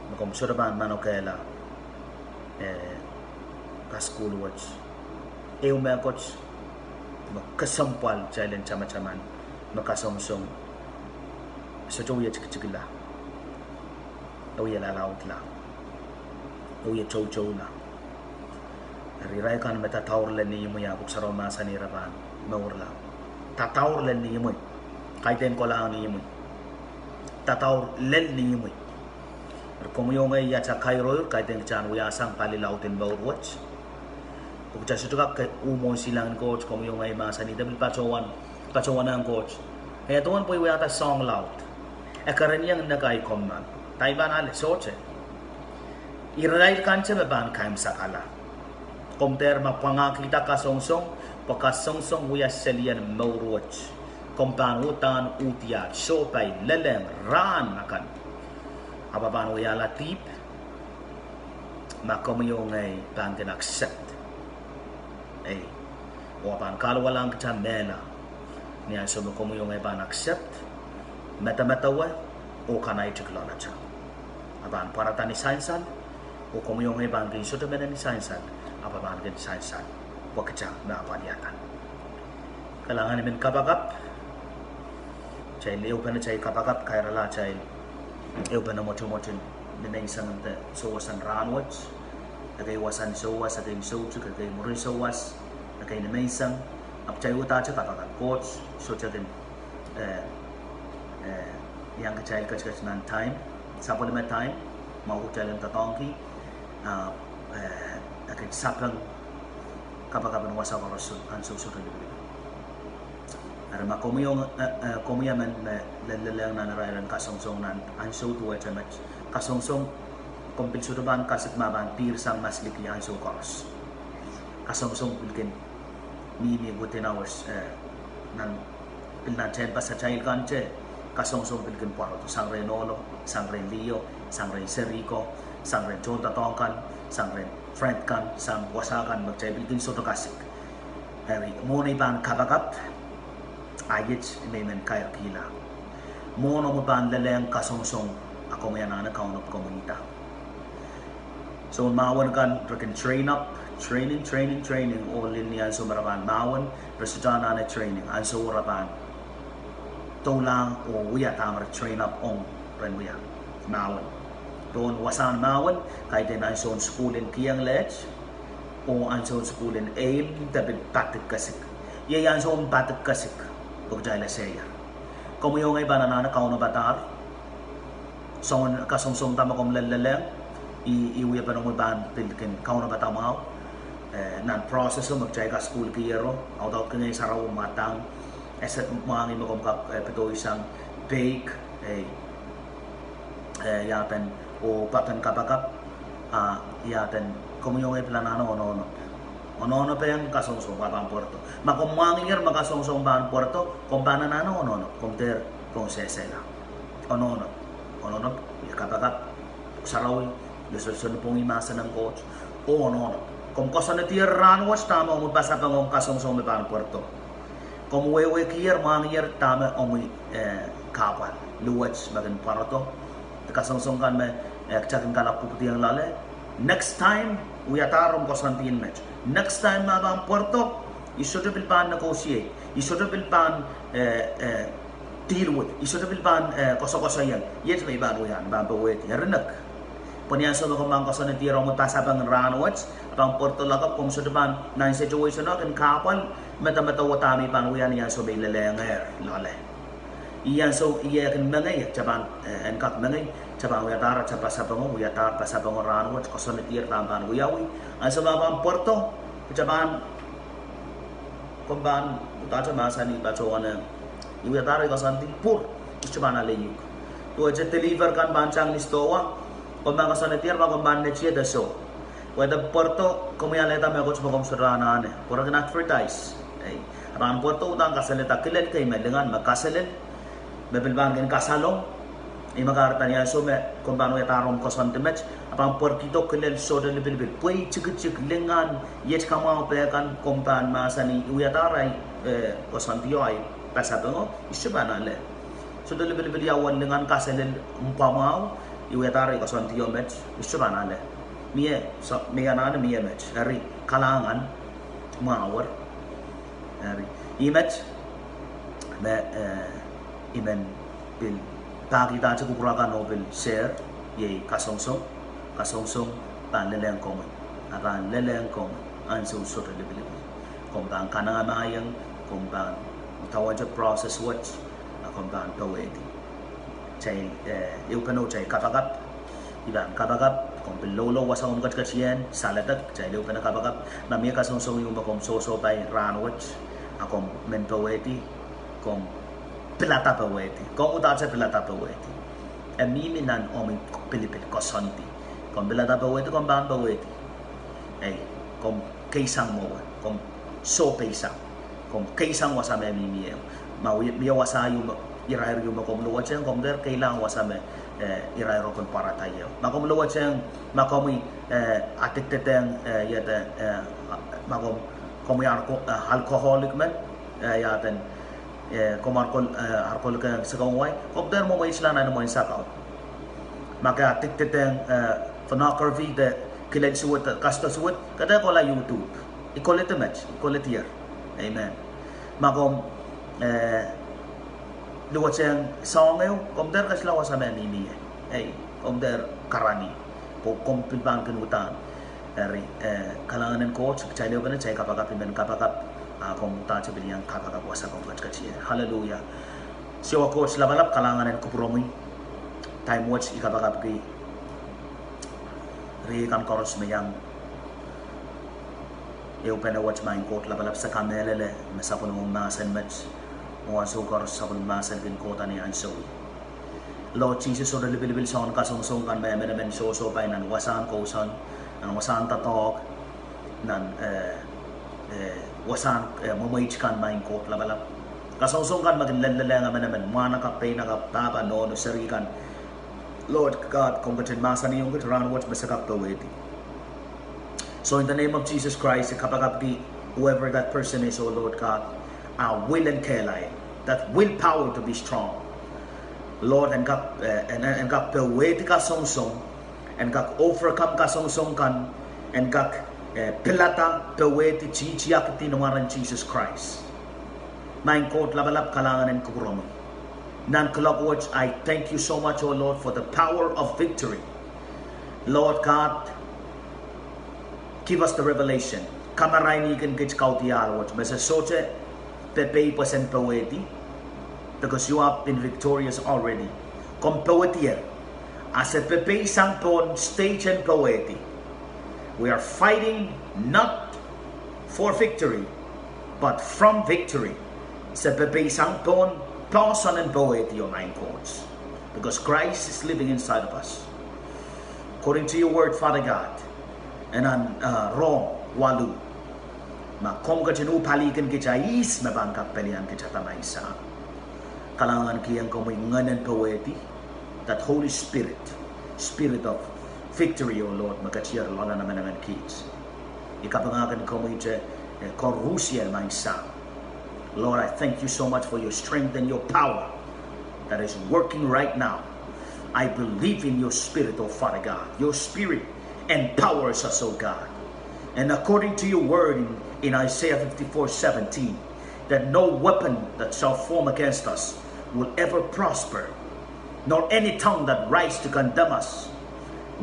me komw sohte pahn manokehla, eh, kasukuhl wet. Ehu mehkot me kesempwal kitail en tamataman me kasongosong sohte wie tikitikla, e wie lalaudla, e wie toutoula. Eri irail kan me dadaur lel ni imwi, a Pwuhk Sarawi mahsanih re pahn mourla. Dadaur lel ni imwi. Kaidehn kolahng ni imwi. Dadaur lel ni imwi. Eri komwi oh ngehi, ia atail kairoir, kaidehn kitail en wiahsang pali laud en mour wet. Pwe kitail sohte kak uhmwohn silangin Koht, komwi oh ngehi mahsanih de pil patohwan, patohwanehng Koht. E aduwen pwe I wiahda soahng laud. E kereniong nekai komwi ma. Dahme I pahn ale? Sohte. Irail kante me pahn kaimwisekala. Komw dehr me pwangahkihda kasongosong, pwe kasongosong wia selien mour wet. Komw pahn uhdahn uhdiaht, sohpai, lelehng, rahn akan. Ahpw e pahn wiahla dihp ma komwi oh ngehi pahn kin accept. Ei, oh e pahn kahluwalahng kitail mehla ni ansou me komwi oh ngehi pahn accept, medemedewe, oh kanaitikiloalatail. E pahn pwarada ni sansal, oh komwi oh ngehi pahn kin sohte mehn ni sansal, ahpw e pahn kin sansal, pwe kitail me apwaliada. Kalahngan en kapakap. Kitail ehupene kitail kapakap, kairala kitail ehupene mwotomwotin nimenseng de souwas en rahnwet. Ekei wasan souwas, ekei soutik, ekei mwurin souwas, ekei nimenseng. Ahpw kitail uhdahte kapakap, Koht sohte kin, eh, eh, iang kitail ketiket nan time, sapwellime time, mwahu kitail en doadoahngki, ah, eh, e kin sapeng kapakap en wasa koaros ansou sohte lipilipil. Eri ma komwi oh, eh, eh, komwi emen me lelelehng nan irairen kasongosong nan ansou duwehte met, Kasongosong, komw pil sohte pahn kasik ma pahn pihr sang masliki ansou koaros. Kasongosong pil kin mihmi within hours, eh, nan, pil nan tehnpas atail kan te, kasongosong pil kin pwarodo sang rehn ohlo, sang rehn liho, sang rehn serihko, sang rehn tohndoadoahk kan, sang rehn friend kan, sang wasa kan me kitail pil kin sohte kasik. Eri, mwohn ei pahn kapakap, a iet me I men kairkihla. Mwohn omwi pahn lelehng kasongosong, a komwi anahne kaunop komwi ida. Soun mahwen kan re kin train up, training, training, training, oh lel ni ansou me re pahn mahwen, re sohte anahne training, ansou re pahn doulahng oh wia dahme re train up ong ren wia mahwen. Pohn wasahn mahwen, kaidehn ansoun sukuhl en kiheng leht, oh ansoun sukuhl en eimw de pil padikesik. Iei ansoun padikesik, pwe kitail eseier. Komwi oh ngehi pahn anahne kaunopada soangen kasongosong da me komw lel- lelehng, I, I wiahpene omwi pahn pil kin kaunopada mwahu, eh, nan process o me kitail kasukuhlkihiero, audaudki Ngehn Sarawi mwadang, ese mwahngih me komw kak, eh, pedoisang, peik, eh, eh, iaden, oh papah en kapakap, ah, iaden, komwi oh ngehi pil anahne onohnop. Onohnop ehng kasongosong pwe pahn pwarodo. Ma komw mwahngihier me kasongosong pahn pwarodo, komw pahn anahne onohnop, komw dehr pwong sehsehla. Onohnop, onohnop, ie kapakap, pwuhk sarawi, ie solahr pwongih mahsen en Koht, oh onohnop. Komw koasoanedier rahnwet dahme omwi pasapengohng kasongosong me pahn pwarodo. Komw wehwehkier, mwahngihier dahme omwi, eh, kahpwal, luwet me kin pwarodo. De kasongosong kan me, eh, kitail kin kalap pwupwidiong loale. Next time, wiadahr omw koasoandihen met. Next time ma pahn pwarodo, I sohte pil pahn negotiate. I sohte pil pahn, eh, eh, deal with. I sohte pil pahn, eh, koasokoasoiong. Iet me I pahn wia, I pahn powehdi. Eri nek. Pwe ni ansou me komw pahn koasoanedier omwi pasapeng rahnwet, a pahn pwarodo loale, komw sohte pahn nan situation o kin kahpwal, medemedewe dahme I pahn wia ni ansou me I lelehng loale. Ih ansou I kin mengei, kitail pahn, eh, en kak mengei, kitail pahn wiadahr atail pasapengo, wiadahr pasapengo rahnwet, koasoanedier dahme pahn wiawi. Ansou me pahn pwarodo, kitail pahn, komw pahn, udahte mahsanih patohwan, I wiadahr I koasoandi pwur, I sohte pahn ale uhk. Duwehte deliver kan pahn tang ni sidohwa, komw pahn koasoanedier ma komw pahn netiede soh. Pwe de pwarodo, komwi alehda mehkot me komw sohte anahne. Pwe re kin advertise. Ei, a pahn pwarodo uhdahn kasalehda kilel kei me lingan me kaselel, me pil pahn kin kasalong. Ih me kahrehda ni ansou me komw pahn wiadahr omw koasoandi met, a pahn pwarkihdo kilel sohte lipilipil. Pwei, tikitik, lingan, iet kamwahu peh kan, komw pahn mahsanih, I wiadahr ahi, eh, koasoandi o ahi pasapengo, I sohte pahn ale. Sohte lipilipil ia uwen lingan, kaselel, mpwa mwahu, I wiadahr ahi koasoandi o met, I sohte pahn ale. Mie, soh, mie anahne mie met. Eri, kalahngan, mwahu wet. Eri, ih met, me, eh, I men pil pahkidahte kupwur akan oh pil share, iei kasongosong, kasongosong pahn lelehng komwi. A pahn lelehng komwi, ansou sohte lipilipil. Komw pahn kanengamahiong, komw pahn idawehte process wet, a komw pahn powehdi. Kitail, eh, ehupene kitail kapakap, I pahn kapakap, komw pil loulou wasa komw ketiketien, saledek, kitail ehupene kapakap, ma mie kasongosong ieu me komw sohsohpai rahnwet, a komw men powehdi, komw pilada powehdi, komw udahte pilada powehdi. E mihmi nan omwi pilipil koasoandi. Komw pilada powehdi, komw pahn powehdi. Ei, komw keisang mwowe, komw sohpeisang, komw keisang wasa me mihmi ehu. Ma mie wasa ieu me, irair ieu me komw luwetehng, komw dehr keilahng wasa me, eh, irairo kin pwarada ieu. Ma komw luwetehng, ma komwi, eh, addicted ehng, eh, iede, eh, ma komw, komwi alko-, eh, alcoholic men, eh, iaden, eh, komw alko-, eh, alkoholic ehng sekemwei, komw dehr mwomweisla nan imwen sakau. Ma ke addicted ehng, eh, pornography de kilel suwed, kasdo suwed, ke dehr kohla YouTube. I koledi met, I koledier. Amen. Ma komw, eh, luwetehng soahng ehu, komw dehr kesla wasa me mihmi ie. Ei, komw dehr karanih. Pwe komw pil pahn kin uhdahn. Eri, eh, kalahngan en Koht, kitail ehupene, kitail kapakap, I men kapakap, a komw udahte pil iang kapakap wasa komw ketiketier. Hallelujah. Siohwa Koht lapalap, kalahngan en kupwuromwi, time wet I kapakapki riei kan koaros me iang ehupene wet, maing Koht lapalap, se kamehlele me sapwellimomwi mahsen met, oh ansou koaros sapwellime mahsen kin kohda ni ansou. Lord Jesus, sohte lipilipil soangen kasongosong kan me emenemen sohsohpai nan wasahn kousoan, nan wasahn doadoahk, nan, eh, eh, wasahn, eh, mwemweit kan, Maing Koht Lapalap. Kasongosong kan me kin lelehng emenemen, mwahnakapw, peinakapw, pahpa, nohno, seri kan. Lord God, komw ketin mahsanihong kit rahnwet me se kak powehdi. So in the name of Jesus Christ, I kapakapki whoever that person is, oh Lord God, ah, will and kehlail, that willpower to be strong. Lord, en kak, eh, en, en kak powehdi kasongosong, en kak overcome kasongosong kan, en kak, eh, pilada, powehdi, tiahtiahkdi ni mwaren Sises Krais. Maing Koht Lapalap, kalahngan en kupwuromwi. Nan kuloak wet, I thank you so much, oh Lord, for the power of victory. Lord God, give us the revelation. Kamarainihkin kit kaudiahl wet me se sohte pepei pwe sen powehdi, because you have been victorious already. Komw powehdier. A se pepei sang pohn stage en powehdi. We are fighting not for victory, but from victory. Se pepei sang pohn poahsoan en powehdi, oh Maing Koht, because Christ is living inside of us. According to your word, Father God, nan, uh, Rom waluh, ma komw ketin uhpalihkin kit, a ihs me pahn kak pelian kit, Maing Sahm? Kalahngankihong komwi Ngehn en powehdi, that Holy Spirit, Spirit of victory, oh Lord, me ketier loalen emenemen kit. I kapingahkin komwi te, eh, koarusie, Maing Sahm. Lord, I thank you so much for your strength and your power that is working right now. I believe in your spirit, oh Father God. Your spirit empowers us, oh God. And according to your word in, in Isaiah fifty-four seventeen, that no weapon that shall form against us will ever prosper, nor any tongue that rise to condemn us,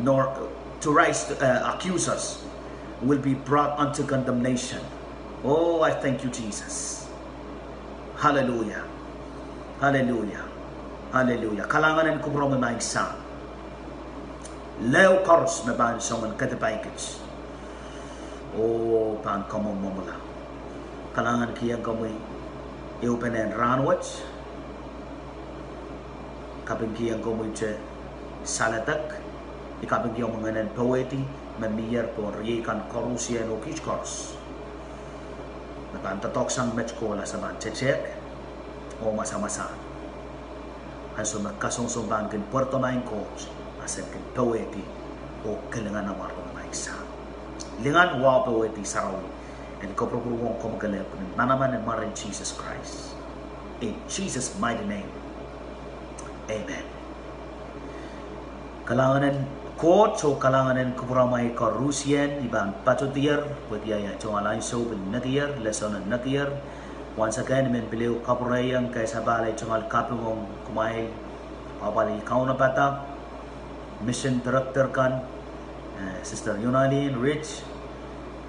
nor to rise to, uh, accuse us, will be brought unto condemnation. Oh, I thank you, Jesus. Hallelujah. Hallelujah. Hallelujah. Kalahngan en kupwuromwi, Maing Sahm. Leho koaros me pahn soangen kedipai kit, oh, pahn kamwomwomwla. Kalahngankihong komwi ehupenen rahnwet. Kapingkihong komwi te saledek. I kapingkihong Ngehn en powehdi me mier pohn riei kan koarusie oh kiht koaros me pahn doadoahk sang met kohla, se pahn tetehk oh masamasahn. Ansou me kasongosong pahn kin pwarodo, Maing Koht, a sen kin powehdi oh kilinganamwarohng, Maing Sahm. Lingan, wahu, powehdi, sarawi, en kupwurupwurwong komwi kelehpw ni manaman en mwaren Sises Krais. In Jesus' mighty name. Amen. Kalahngan en Koht oh kalahngan en kupwuramwail koarusien. I pahn patohdier pwehki ahi tungoal ansou pil nekier, lesson en nekier. Once again, I men pil ehu kapwurehiong kei sapahl ahi tungoal kaping ong kumwail apwalih kaunopada, mission director kan, eh, Sister Yunalin Rich,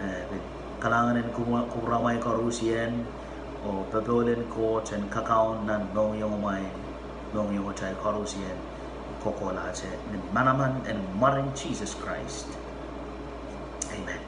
eh, pil kalahngan en kupwur-, kupwuramwail koarusien, oh popohl en Koht en kakaun nan mohngiongomwail, mohngiong atail koarusien kohkohlahte ni manaman en mwaren Sises Krais. Amen.